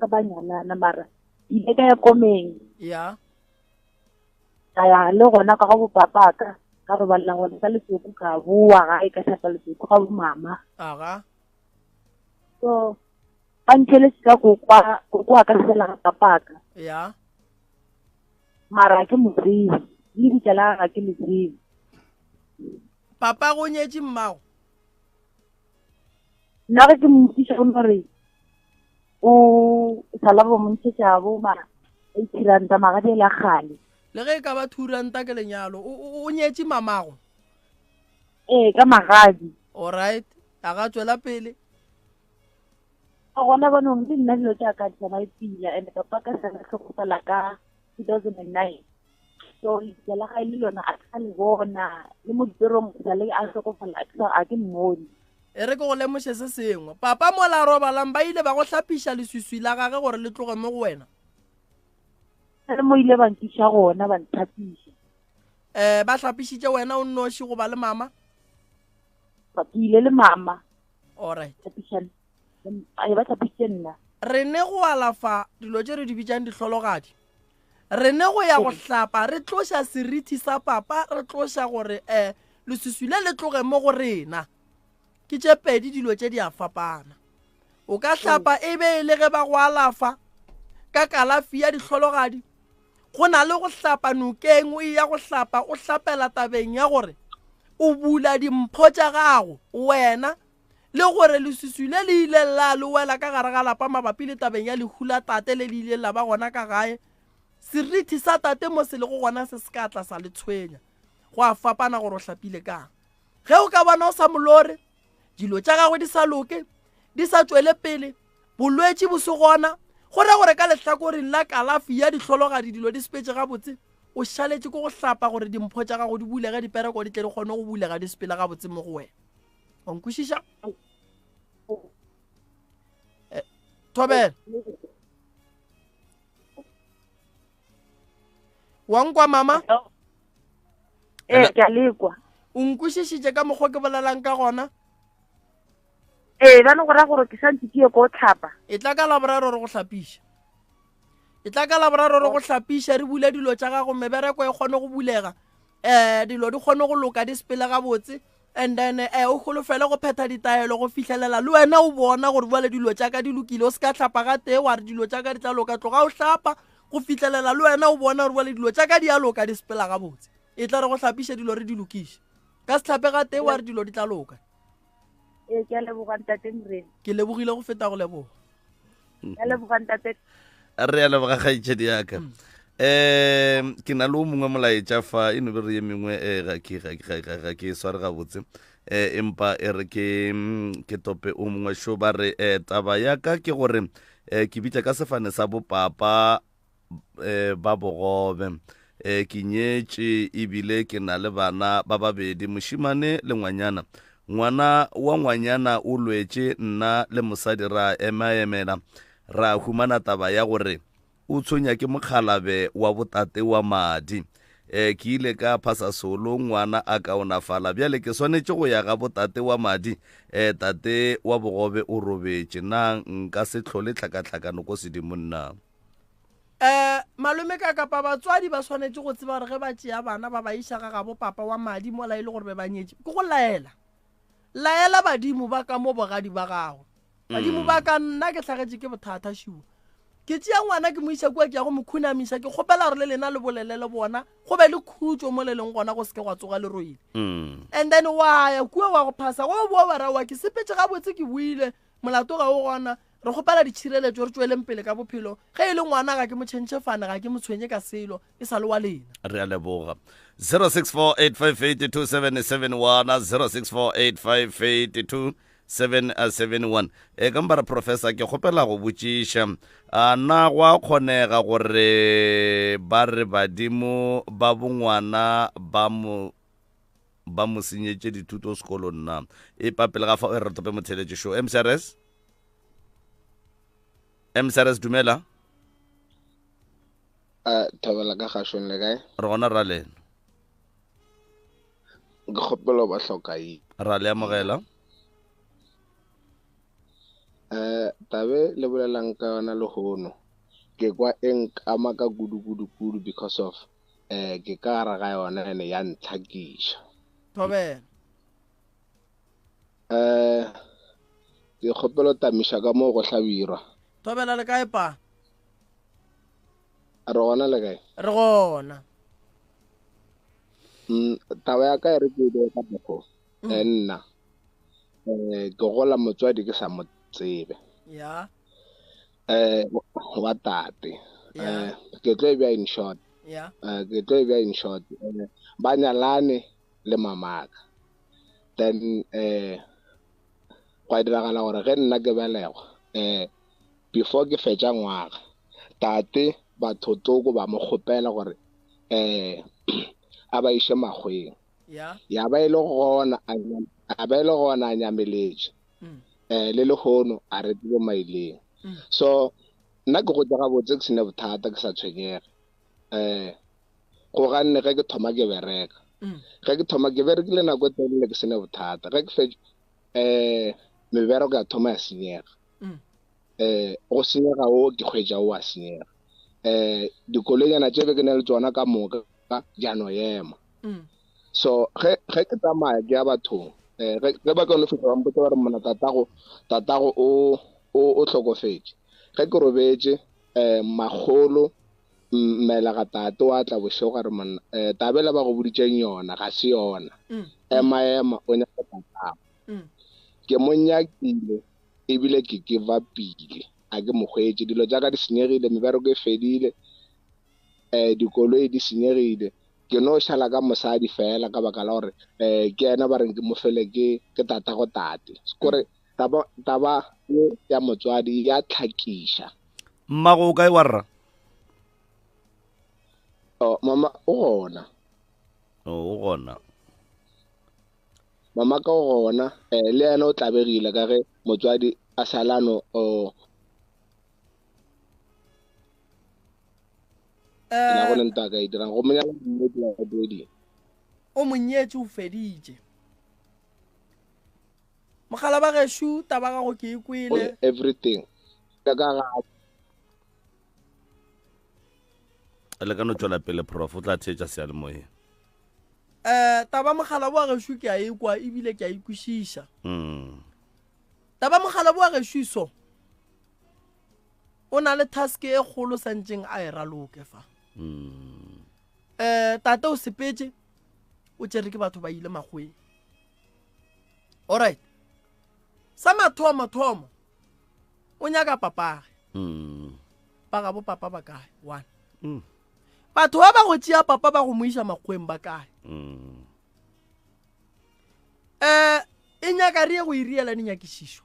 ka ba nyalana mara ile ka ya komeng. Ya. Ka ya le gona ka ga bo papa ka ka robalela gona ka letsoku ka boa gae ka hlapa letsoku ga bo mama. Aga. So ba ntšheletse ka kokwa kokwa ka fela ga papaka. Ya. Mara ke mo tsebe. Lebitla la ga ke le tsebe. Papa go nyetše mmago? Nna ge ke mmotšiša o no re o sala bo mo ntšhetša bo ma eight ranta magadi a kgale. Le ge e ka ba two ranta ke lenyalo. O o nyetše mamago? Ee, ka magadi. Alright, a ga tšwela pele. Ka gona banong le nna dilo tša ka di tsamaye pila and papa ka sa hlokofala ka 2009. So lebitla la gae le lona a ke sa le bona le mo ditorong sa le a hlokofala a ke sa a ke mmone. E re ke go lemoše se sengwe. Papa mola a robalang ba ile ba go hlapiša leswiswi la gage gore le tloge mo go wena. Le mo ile ba nkiša gona ba ntlhapiša. Eh ba hlapišitše wena o nnoši goba le mama? Ba ke ile le mama. Alright. Hlapišana. Ba ba hlapišitše nna. Re ne go alafa dilo tše re di bitšang dihlologadi. Re ne go ya go hlapa re tloša seriti sa papa re tloša gore um leswiswi le le tloge mo go rena. Ke tše pedi dilo tše di a fapana. O ka hlapa e be e le ge ba go alafa ka kalafi ya dihlologadi. Go na le go hlapa nokeng o eya go hlapa o hlapela tabeng ya gore o bula dimpho tša gago wena le gore leswiswi le le ileng la le wela ka gare ga lapa mabapi le tabeng ya lehu la tate le le ileng la ba gona ka gae, serithi sa tate mo se lego gona se se ka tla sa le tshwenya. Go a fapana gore o hlapile kang. Ge o ka bona o sa mo lore, dilo tša gagwe di sa loke, di sa tšwele pele, bolwetši bo se gona, go ra gore ka lehlakoreng la kalafi ya dihlologadi dilo di sepetše gabotse, o šaletše ke go hlapa gore dimpho tša gago di bulege, dipereko di tle di kgone go bulega di sepele gabotse mo go wena. Wa nkwešiša? Eh, Thobela. Wa nkwa mama? Ee, ke a lekwa. O nkwešišitše ka mokgwa ke bolelang ka gona? Ee, bjale go ra gore ke santse ke ye ko tlhapa. E tla ka Laboraro re go hlapiša. E tla ka Laboraro re go hlapiša, re bule dilo tša gago, mebereko e kgone go bulega, um dilo di kgone go loka, di sepele gabotse. And then eh, o holofele go phetha ditaelo go fihlelela le wena o bona gore bjale dilo tša ka di lokile. O se ka hlapa gatee wa re dilo tša ka di tla loka, tloga o hlapa go fihlelela le wena o bona gore bjale dilo tša ka di a loka, di sepela gabotse. E tla re go hlapiše dilo re di lokiše. Ka se hlape gatee wa re dilo di tla loka. Ee, ke a leboga ntate Morena. Ke lebogile go feta go leboga. Ke a leboga ntate. Re a leboga kgaetšedi yaka. Um ke na le o mongwe molaetša fa e no be re ye mengwe eh, ga ke ga ga ga ga ke e sware gabotse eh empa e re ke mm, ke tope o mongwe šo ba re eh taba ya ka ke gore eh ke bitša ka sefane sa bopapa eh, ba bogobe eh, ke nyetše ebile ke na le bana ba babedi mošimane le ngwanyana ngwana wa ngwanyana o lwetše nna le mosadi ra emaemela ra humana taba ya gore o tshwenya ke mokgalabe wa botate wa madi eh ke ile ka phasa solo ngwana a kaonafala bjale ke swanetše go ya ga botate wa madi eh tate wa bogobe o robetše na nka se hlole tlhakatlhakano ko sedimong na Um malome ka kapa batswadi ba swanetše go tseba gore ge ba tšea bana ba ba iša ga gabo papa wa madi mola e le gore be ba nyetše ke go laela laela badimo ba ka mo bogadi ba gago badimo ba ka nna ke hlagetše ke bothata šiwa ke tšea ngwana ke mo iša kua ke ya go mo khunamiša ke kgopela gore le lena le bolele le bona go be le khutšo mo le leng gona go seke gwa tsoga le roile mm. and then wa ya kua wa go phasa go boa wa ra wa ke sepetse gabotse ke buile Molato ga o gona. Re kgopela ditšhireletšo re tšweleng pele ka bophelo. Ge e le ngwana ga ke mo tšhentšhe fane, ga ke mo tshwenye ka selo, e sa le wa lena. Re a leboga. 0648582771 0648582771 e ka mbara professor ke kgopela go botšiša a na go a kgonega gore ba re badimo ba bongwana ba mo ba mo senyetše dithuto sekolong na e pa pele ga fa e re tope motheletše show mcrs mcrs dumela a thobela ka gašong le kae re gona ra lena ke kgopelo ba hloka e ra le amogela um tabe le bolelang ka yona lehono ke kwa e nkama ka kudu kudu kudu because of um ke ka gare ga yona ene ya ntlhakiša. Thobela. Um ke kgopelo tamiša ka moo go hlabirwa. Thobela le kae pa? Re gona le kae? Re gona. Mm, taba ya ka e re ke e bee ka mokgo eh, nna eh, ke gola motswadi ke sa mo tsebe ya eh, wa tate Ya. eh, ke tlo e bea in short ya eh, ke tlo e bea in short eh, ba nyalane le mamaka then eh, gwa diragala gore ge nna ke belegwa eh, before ke fetša ngwaga tate batho toko ba mo kgopela gore eh a ba iše makgweng ya ya ba e le gona a nyam- a ba e le gona a nyameletše Mm. eh le lehono a re tsebe maileng Mm. so nna ke gotse gabotse ke sene bothata ke sa tshwenyege eh go ganne ge ke thoma ke bereka Mm. ge ke thoma ke berekile nako e telele ke sene bothata ge ke fetša eh mebereko ya thoma ya senyega Mm. eh go senyega o ke kgwetša o a senyega eh dikoloinyana tše be ke na le tsona ka moka di a no ema Mm. so ge ge ke tsamaya ke ya bathong eh ge ge ba ka no fihla ba mpotsa ba re monna tatago tatago o o o hlokofetše ge ke robetše eh makgolo mmelega tate wa tla bošego a re monna eh tabela ba go boditšeng yona ga se yona Mm. ema ema o nyaka tatago Mm. ke mo nyakile ebile ke give upile a ke mo hwetše dilo tša ka di senyegile mebereko e fedile eh dikoloi di senyegile ke no šala ka mosadi fela ka baka la gore eh ke yena ba reng ke mo fele ke ke tatago tate kore taba taba ye ya motswadi ya tlhakiša Mmago o kae wa rra? oh, mama o gona Oh, o gona. mama ka o gona eh le yena o tlabegile ka ge motswadi a salano o la go Eh, le ntwa a ka e dirang go monyala nnete ya bedi o monyetše o feditše mogala ba gešo taba gago ke e kwele everything ka ka ga Le ka no tšwela pele prof, o tla theetša seyalemoyeng. um taba mogala wa gešo ke a e kwa ebile ke a e kwešiša Mm. taba mogala wa gešo so o na le task e kgolo santšeng a e raloke fa Mm. um tate o sepetse o tšere ke batho ba ile makgweng alright sa mathomo thomo o nyaka papage Mm. ba gabo papa ba kae one Mm. batho ba ba go tšea papa ba go mo iša makgweng ba kae Mm. um e nyaka re ye go iriela dinyakišišo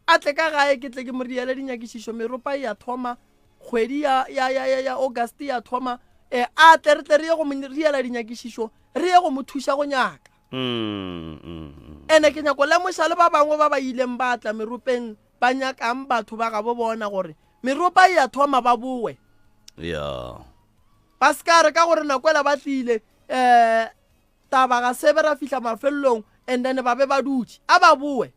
a tle ka gae ke tle ke mo riele dinyakišišo meropa e ya thoma kgwedi ya, ya, ya, ya, ya august ya thoma um a tle re tle re ye go mo riela dinyakišišo re ye go mo thuša go nyaka Mm, mm, mm. ene ke nyako lemoša le ba bangwe ba ba ileng ba tla meropeng ba nyakang batho ba gabo bona gore meropa e ya thoma ba boe Ya. ba se ka re ka gore nako ela ba tlile um taba ga sebe ra fihla mafelelong and then ba be ba dutše a ba boe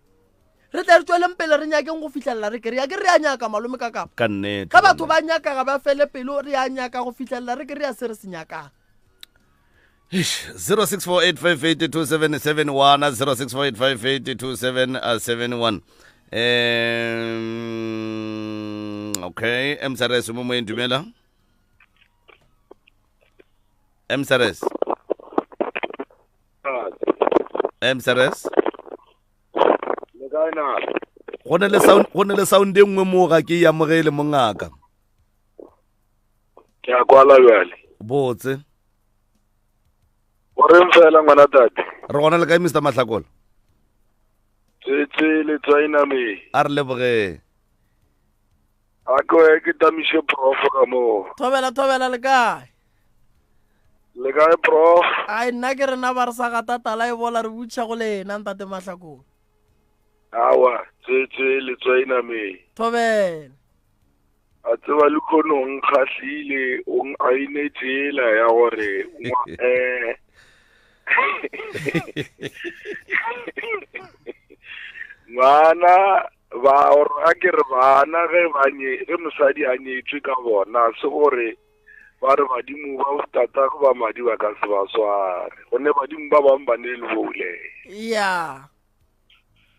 re tle re tsweleng pele re nyakeng go fihlelela re kry-a ke re a nyaka malome ka kapa Ka nnete. ge batho ba nyaka ga ba fele pelo re a nyaka go fihlelela re kry-a se re se nyakang Eish, 0648582771 0648582771 um okay msrs mo moyeng dumela msrs msrs le kae na go ne le sound go ne le sound e nngwe mo ga ke e amogele mongaka ke a kwala bjale botse o reng fela ngwana tate re gona le kae mr mahlakola tsetse le tsainameng a re lebogeng a ke oe ke tamiše prof ka moo thobela thobela le kae le kae prof ai nna ke rena ba re sa gata tala e bola re butšha go lena ntate mahlakong awa tsetse le tsainameng thobela a tseba le kgono o nkgahlile o aine tsela ya gore um ngwana ba or a ke re bana ge ba nye ge mosadi a nyetswe ka bona se gore ba re badimo ba tatago ba madi ba ka se ba sware gonne badimo ba bangwe ba ne le boule ya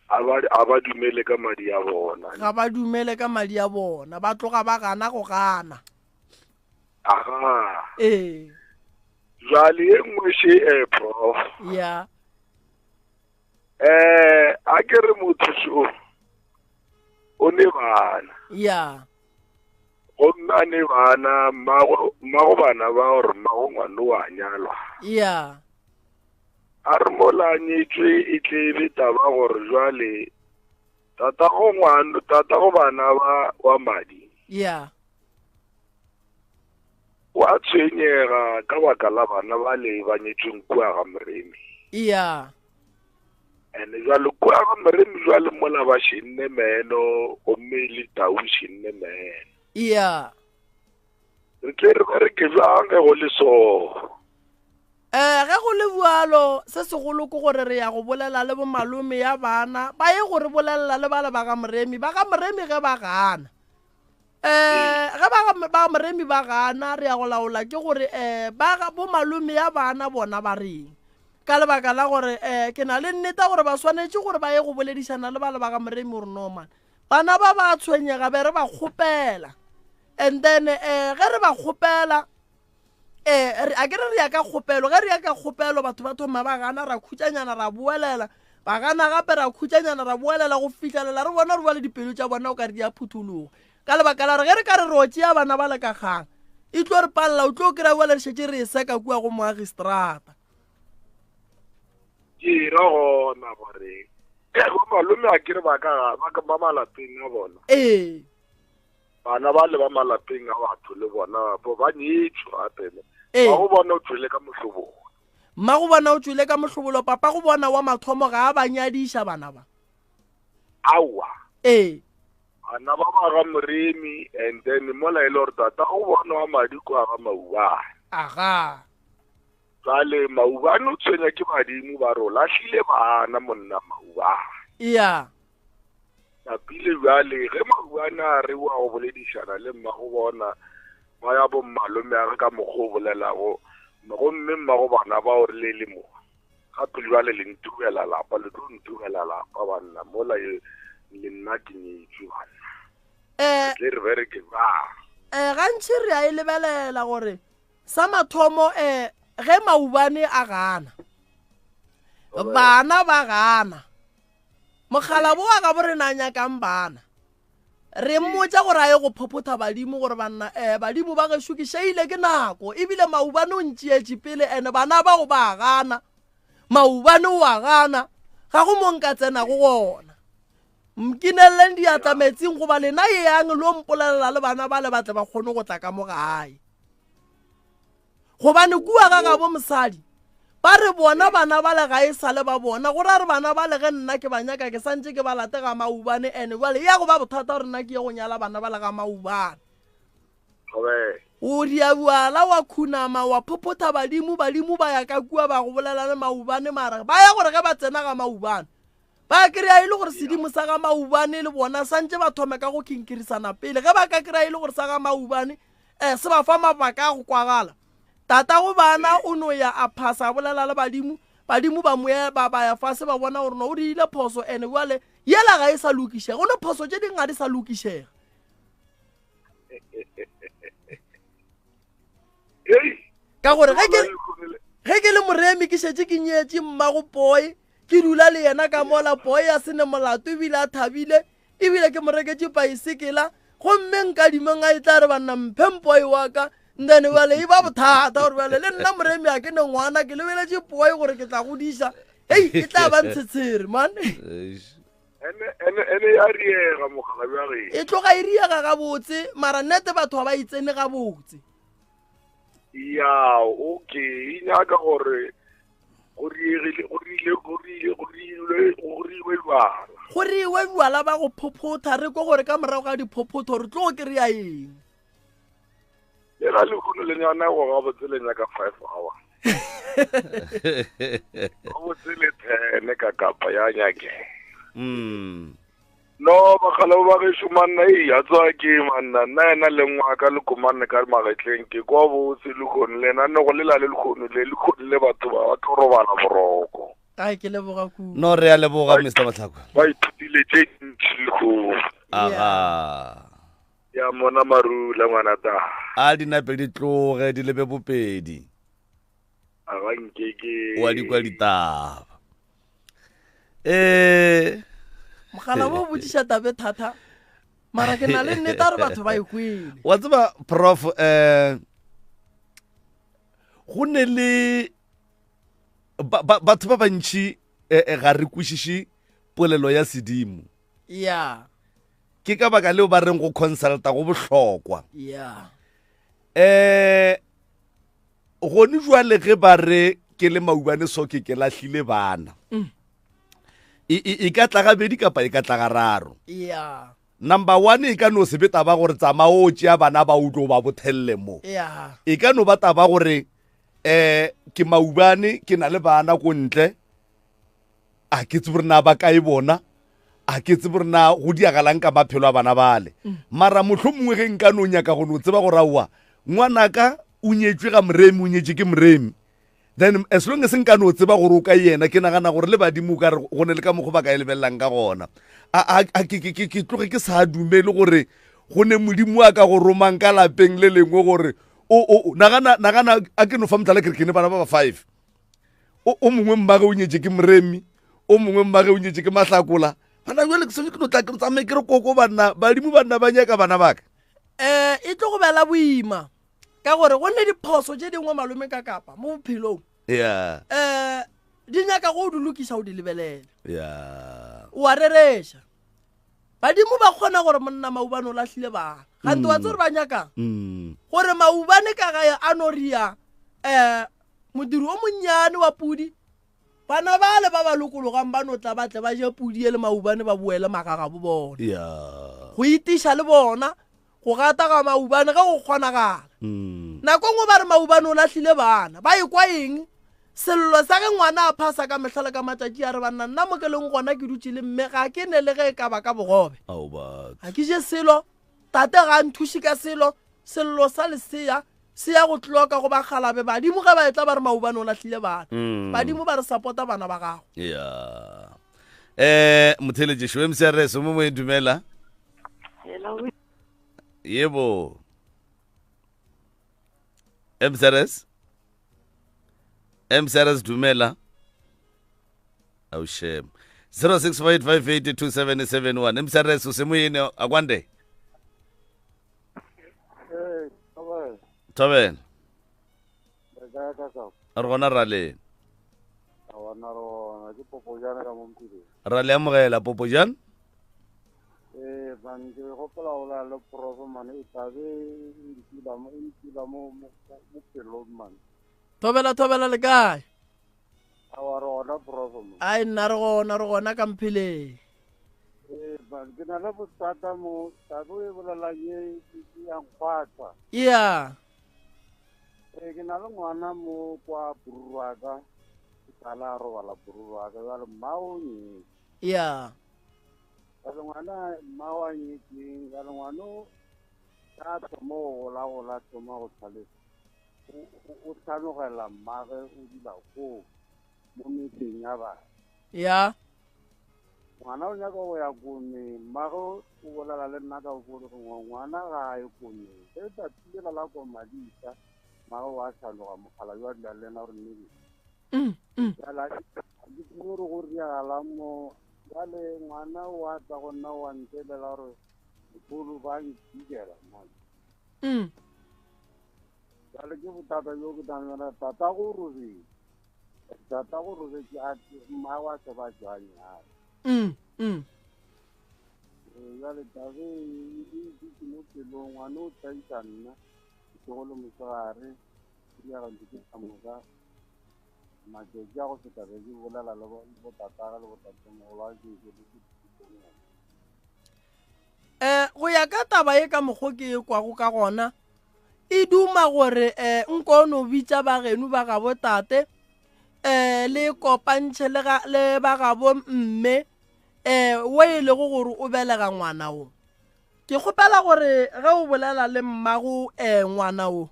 a ba a ba dumele ka madi a bona ga ba dumele ka madi a bona ba tloga ba gana go gana aga ee Jwale ye nngwe še eh prof. Ya. Eh a ke re motho šo o ne bana. Ya. Gomme a ne bana mmago mmago bana ba gore mmago ngwane wa nyalwa. Ya. A re mola a nyetšwe e tle e be taba gore jwale tatago ngwana tatago bana ba wa madi. Ya. Wa tshwenyega ka baka la bana ba le ba nyetšweng kua ga Moremi. Iya. Ene jwale kua ga Moremi jwale mola ba šenne meno gomme le tau šenne meno. Iya. Re tle re bereke bjang ge go le so? Eh, ge go le bjalo, se segolo ke gore re ya go bolela le bomalome ya bana ba ye go re bolelela le bale ba ga Moremi. Ba ga Moremi ge ba gana, um ge ba ba moremi ba gana re ya go laola ke gore um ba ga bomalome ya bana bona ba reng ka lebaka la gore um ke na le nneta gore ba swanetše gore ba ye go boledišana le ba le ba ga moremi gore no man bana ba ba tshwenyega be re ba kgopela and then um ge re ba kgopela um a ke re re ya ka kgopelo ge re ya ka kgopelo batho ba thoma ba gana ra khutšanyana ra boelela ba gana gape ra khutšanyana ra boelela go fihlelela re bona re ba le dipelo tša bona o ka re di a phuthologa ka lebaka la re ge re ka re ro tšea bana ba le ka kgang e tlo re palela o tlo kry-a bale re šetše re e seka kua go moagistrata ke ra gona gore bo malome a kere ba ka ba malapeng a bona ee Bana ba le ba malapeng a batho le bona bo ba nyetšwe gape ne. Ee. Mmago bona o tšwele ka mohlobolo. Mmago bona o tšwele ka mohlobolo, papa go bona wa mathomo ga a ba nyadiša bana ba. Aowa. Ee. Bana ba ba ga Moremi and then mola e le gore tata go bona wa madi kwa ga Maubane. Aga. Jwale Maubane o tshwenya ke badimo ba re o lahlile bana monna Maubane. Iya. Napile bjale ge Maubane a re wa go boledišana le mmago bona ba ya bommalome a ge ka mokgwa o bolelago gomme mmago bana bao re le le mo gape bjale le ntubela lapa le tlo ntubela lapa banna mola ye le nna ke nyetšwe banna Eh, tle re bereke ba eh, gantši re a e lebelela gore sa mathomo um ge maubane a gana bana ba gana Mokgalabo wa gabo rena a nyakang bana. Re mmotša gore a ye go phophotha badimo gore banna eh badimo ba gešo ke šaile ke nako ebile maubane o ntšeetše pele ene bana bao ba gana. Maubane o a gana ga go mo nka tsenago gona. Mkineleleng diatla metsing goba lena eyang lo mpolelela le bana ba le batle ba kgone go tla ka mo gae. Gobane kua ga gabo mosadi ba re bona bana ba le ga e sa le ba bona, go ra re bana ba le ge nna ke ba nyaka ke santše ke ba late ga Maubane ene bjale e ya go ba bothata gore nna ke ye go nyala bana ba le ga Maubane. O ria bjala wa khunama wa phophotha badimo, badimo ba ya ka kua ba go bolela le Maubane mara ba ya gore ge ba tsena ga Maubane ba kry-a e le gore sedimo sa ga Maubane le bona santše ba thome ka go khinkirisana pele ge ba ka kry-a e le gore sa ga Maubane um se ba fa mabaka a go kwagala tatago bana o no ya a phasa a bolela le badimo badimo ba mo ba ba ya fase ba bona gore no o diile phoso ene jale yela ga e sa lokišega go ne phoso tše dingwe ga di sa lokišega ka gore ge ke ge ke le moremi ke šetše ke nyetše mmago poe ke dula le yena ka mola poe a se ne molato ebile a thabile ebile ke mo reketše paesekela gomme nkadimeng a e tla re banna mphe mpoe wa ka then bjale e ba bothata gore bjale le nna moremi a ke ne ngwana ke lebeletše poe gore ke tla godiša ei e tla ba ntshetshere man ene ya riega mogala bja ge e tloga e riega gabotse mara nnete batho ga ba itsene gabotse ya okay e nyaka gore go riegile go rile go rile go rile go riwe jwala go riwe jwala ba go phophotha re ko gore ka morago ga diphophotho re tlo kry-a eng le ga lekgono le nyana go gabotse le nyaka five hour gabotse le thene ka kapa ya nyakega mm. No, bakgalabo ba gešo manna ei a tswa ke manna nna yena le ngwaka le komanne ka magetleng ke kwa botse lekgono le nna go lela le lekgono le lekgono le batho ba ba tlo robala boroko. Ai ke leboga kudu. No re a leboga Mr Matlhako. Ba ithutile tše ntši lekgono. Aga. Ya mona marula ngwana ta. A dinape di tloge di lebe bopedi. nke ke Wa di kwa ditaba. Eh Mogala bo botšiša tabe thata. Mara ke na le nnete gore batho ba e kwele. Wa tseba prof eh go ne le batho ba bantši eh, eh, ga re kwešiše polelo ya sedimo. Yeah. Ke ka baka leo ba reng go consulta go bohlokwa. Yeah. Eh gone jwale ge ba re ke le maubane so ke ke lahlile bana. Mm. E, e, e ka tla gabedi kapa e ka tla gararo. Yeah. Number one e ka no se be taba gore tsama o tšea bana ba o tlo ba bothelele mo. Yeah. E ka no ba taba gore eh ke maubane ke na le bana ko ntle a ke tsebe gore na ba kae bona a ke tsebe gore na go diagalang ka maphelo a bana bale mm. mara motlho mongwe ge nka no nyaka go no tseba gore aowa ngwanaka o nyetswe ga moremi o nyetse ke moremi then as long as nka no tseba gore o ka yena ke nagana gore le badimo o ka re go ne le ka mokgwa ba ka e lebelelang ka gona a ke tloge ke sa dumele gore go ne modimo a ka go romang ka lapeng le lengwe gore o nagana nagana a ke no fa motlhala ke re ke ne bana ba ba five o o mongwe mmage o nyetše ke moremi o mongwe mmage o nyetše ke mahlakola bana jale ke swanetše ke no tla ke tsamaye ke re koko banna badimo banna ba nyaka bana baka um e tlo go bela boima ka gore go ne diphoso tše dingwe malome ka kapa mo bophelong ya um di nyaka go o di lokisa o di lebelele ya o a rereša badimo ba kgona gore monna maubane o lahlile bana gante wa tse gore ba nyakang mm. gore maubane ka gae a no ria um modiri o monnyane wa pudi bana bale ba ba lokologang ba no tla ba tle ba je pudi e le maubane ba boele magagabo bona ya go itiša le bona go gata ga maubane ge go kgonagala mm. nako nngwe ba re maubane o lahlile bana ba ekwa eng sello sa ge ngwana a phasa ka mehla le ka matšatši a re banna nna mo ke leng gona ke dutše le mme ga ke ne le ge e ka ba ka bogobe ao batho ga ke je selo tate ga a nthuše ka selo sello sa lesea se ya go tloka go bakgalabe badimo ge ba etla ba re maubane o lahlile bana Mm. badimo ba re sapota bana ba gago ya eh motheletšešo mcrs o mo moe dumela Hello. yebo mcrs mcrs dumela awushem 0658582771 mcrs o semoyeni akwande thobela re gona ra le ra le amogela popojane Ee, man, ke gopola go bolela le prof man, e tlabe e ntula mo e ntula mo mo mo pelong man. Thobela thobela le kae? Awa re gona prof man. Ai nna re gona re gona ka mpheleng. Ee, man, ke na le bothata mo taba o e bolelang ye e ya nkgwatha. Yeah. Ee, ke na le ngwana mo kwa Pururwaka, ke sala a robala Pururwaka, jwale mma o nyetse. Yeah. Jwale ngwana mma wa nyetseng, jwale ngwana o ka thoma go gola-gola, thoma go tlhalefa, o hlanogela mmage, o dula koo mo metseng ya bana. Ya. Ngwana o nyaka go ya komeng, mmage o bolela le nna ka gore ngwana ga a ye komeng. Ge tsatsi lela la koma di tla, mmage wa hlanoga, mokgalabje wa dula le yena gore nnete. Bjale ga ke tsebe gore go diragalang mo. Bjale ngwana o a tla go nna o a ntelela gore mogolo ba nkikela mane. Bjale ke bothata bjo ke nang le bona. Tatago o robetše. Tatago o robetše a mmago a se ba jwa nyala. Ee, bjale taba e e dutše mo pelong. Ngwana o tlaisa nna bošego le mosegare. Ke dira ntho tše ka moka. Matšatši a go feta be ke bolela le botatagwe le botatemogolo a ke ke le ke Eh, go ya ka taba ye ka mokgo ke e kwago ka gona e duma gore um nko o no bitša ba geno ba gabo tate um le kopantšhe le ga- le ba gabo mme um wo e lego gore o belega ngwana wo ke kgopela gore ge o bolela le mmago um ngwana wo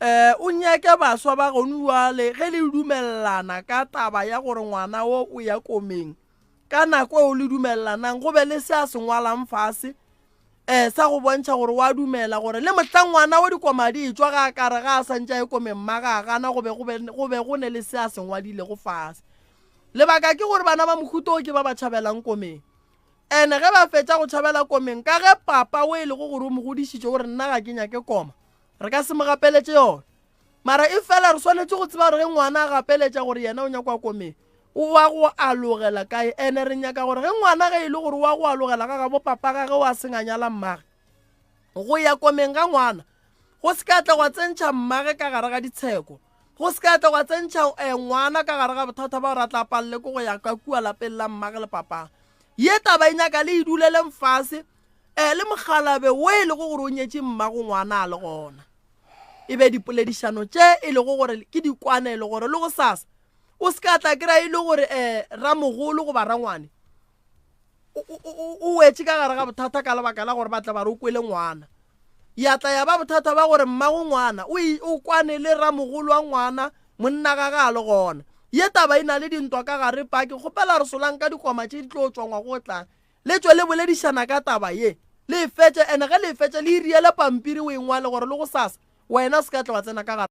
um o nyake baswa ba gonu bjale ge le dumelelana ka taba ya gore ngwana wo o ya komeng ka nako eo le dumelelanang go be le se a se ngwalang fase. um sa go bontšha gore wa dumela gore le mohla ngwana wa dikoma di etšwa ga a kare ga a santše a ye komeng mmaga a gana go be go be go be go ne le se a se ngwadilego fase. Lebaka ke gore bana ba mohuta o ke ba ba tšhabelang komeng. Ene ge ba fetša go tšhabela komeng ka ge papa o e lego gore o mo godišitše o re nna ga ke nyake koma, re ka se mo gapeletše yona. Mara efela re swanetše go tseba gore ge ngwana a gapeletša gore yena o nyakwa komeng, o wa go alogela kae. Ene re nyaka gore ge ngwana ge e le gore o wa go alogela ga gabo papa gage o a seng a nyala mmage, go ya komeng ga ngwana go se ka tla gwa tsentšha mmage ka gare ga ditsheko, go se ka tla gwa tsentšha eh, ngwana ka gare ga bothata ba gore a tla palele ke go ya ka kua lapeng la mmage le papage. Ye taba e nyaka le e duleleng fase um le mokgalabe wo e lego gore o nyetše mmago ngwana a le gona. E be dipoledišano tše e lego gore ke dikwanelo gore le go sasa o se ka tla kry-a e le gore um ramogolo goba rangwane o wetše ka gare ga bothata ka lebaka la gore ba tla ba re o kwele ngwana. Ya tla ya ba bothata ba gore mmago ngwana o o kwane le ramogolo wa ngwana monna ga ga a le gona. Ye taba e na le dintwa ka gare pa ke kgopela re solang ka dikoma tše di tlo tšwa ngwago o tlang. Le tšwe le boledišana ka taba ye le e fetše ene ge le e fetše le iriele pampiri o e ngwale gore le go sasa wena o se ka tla wa tsena ka gare.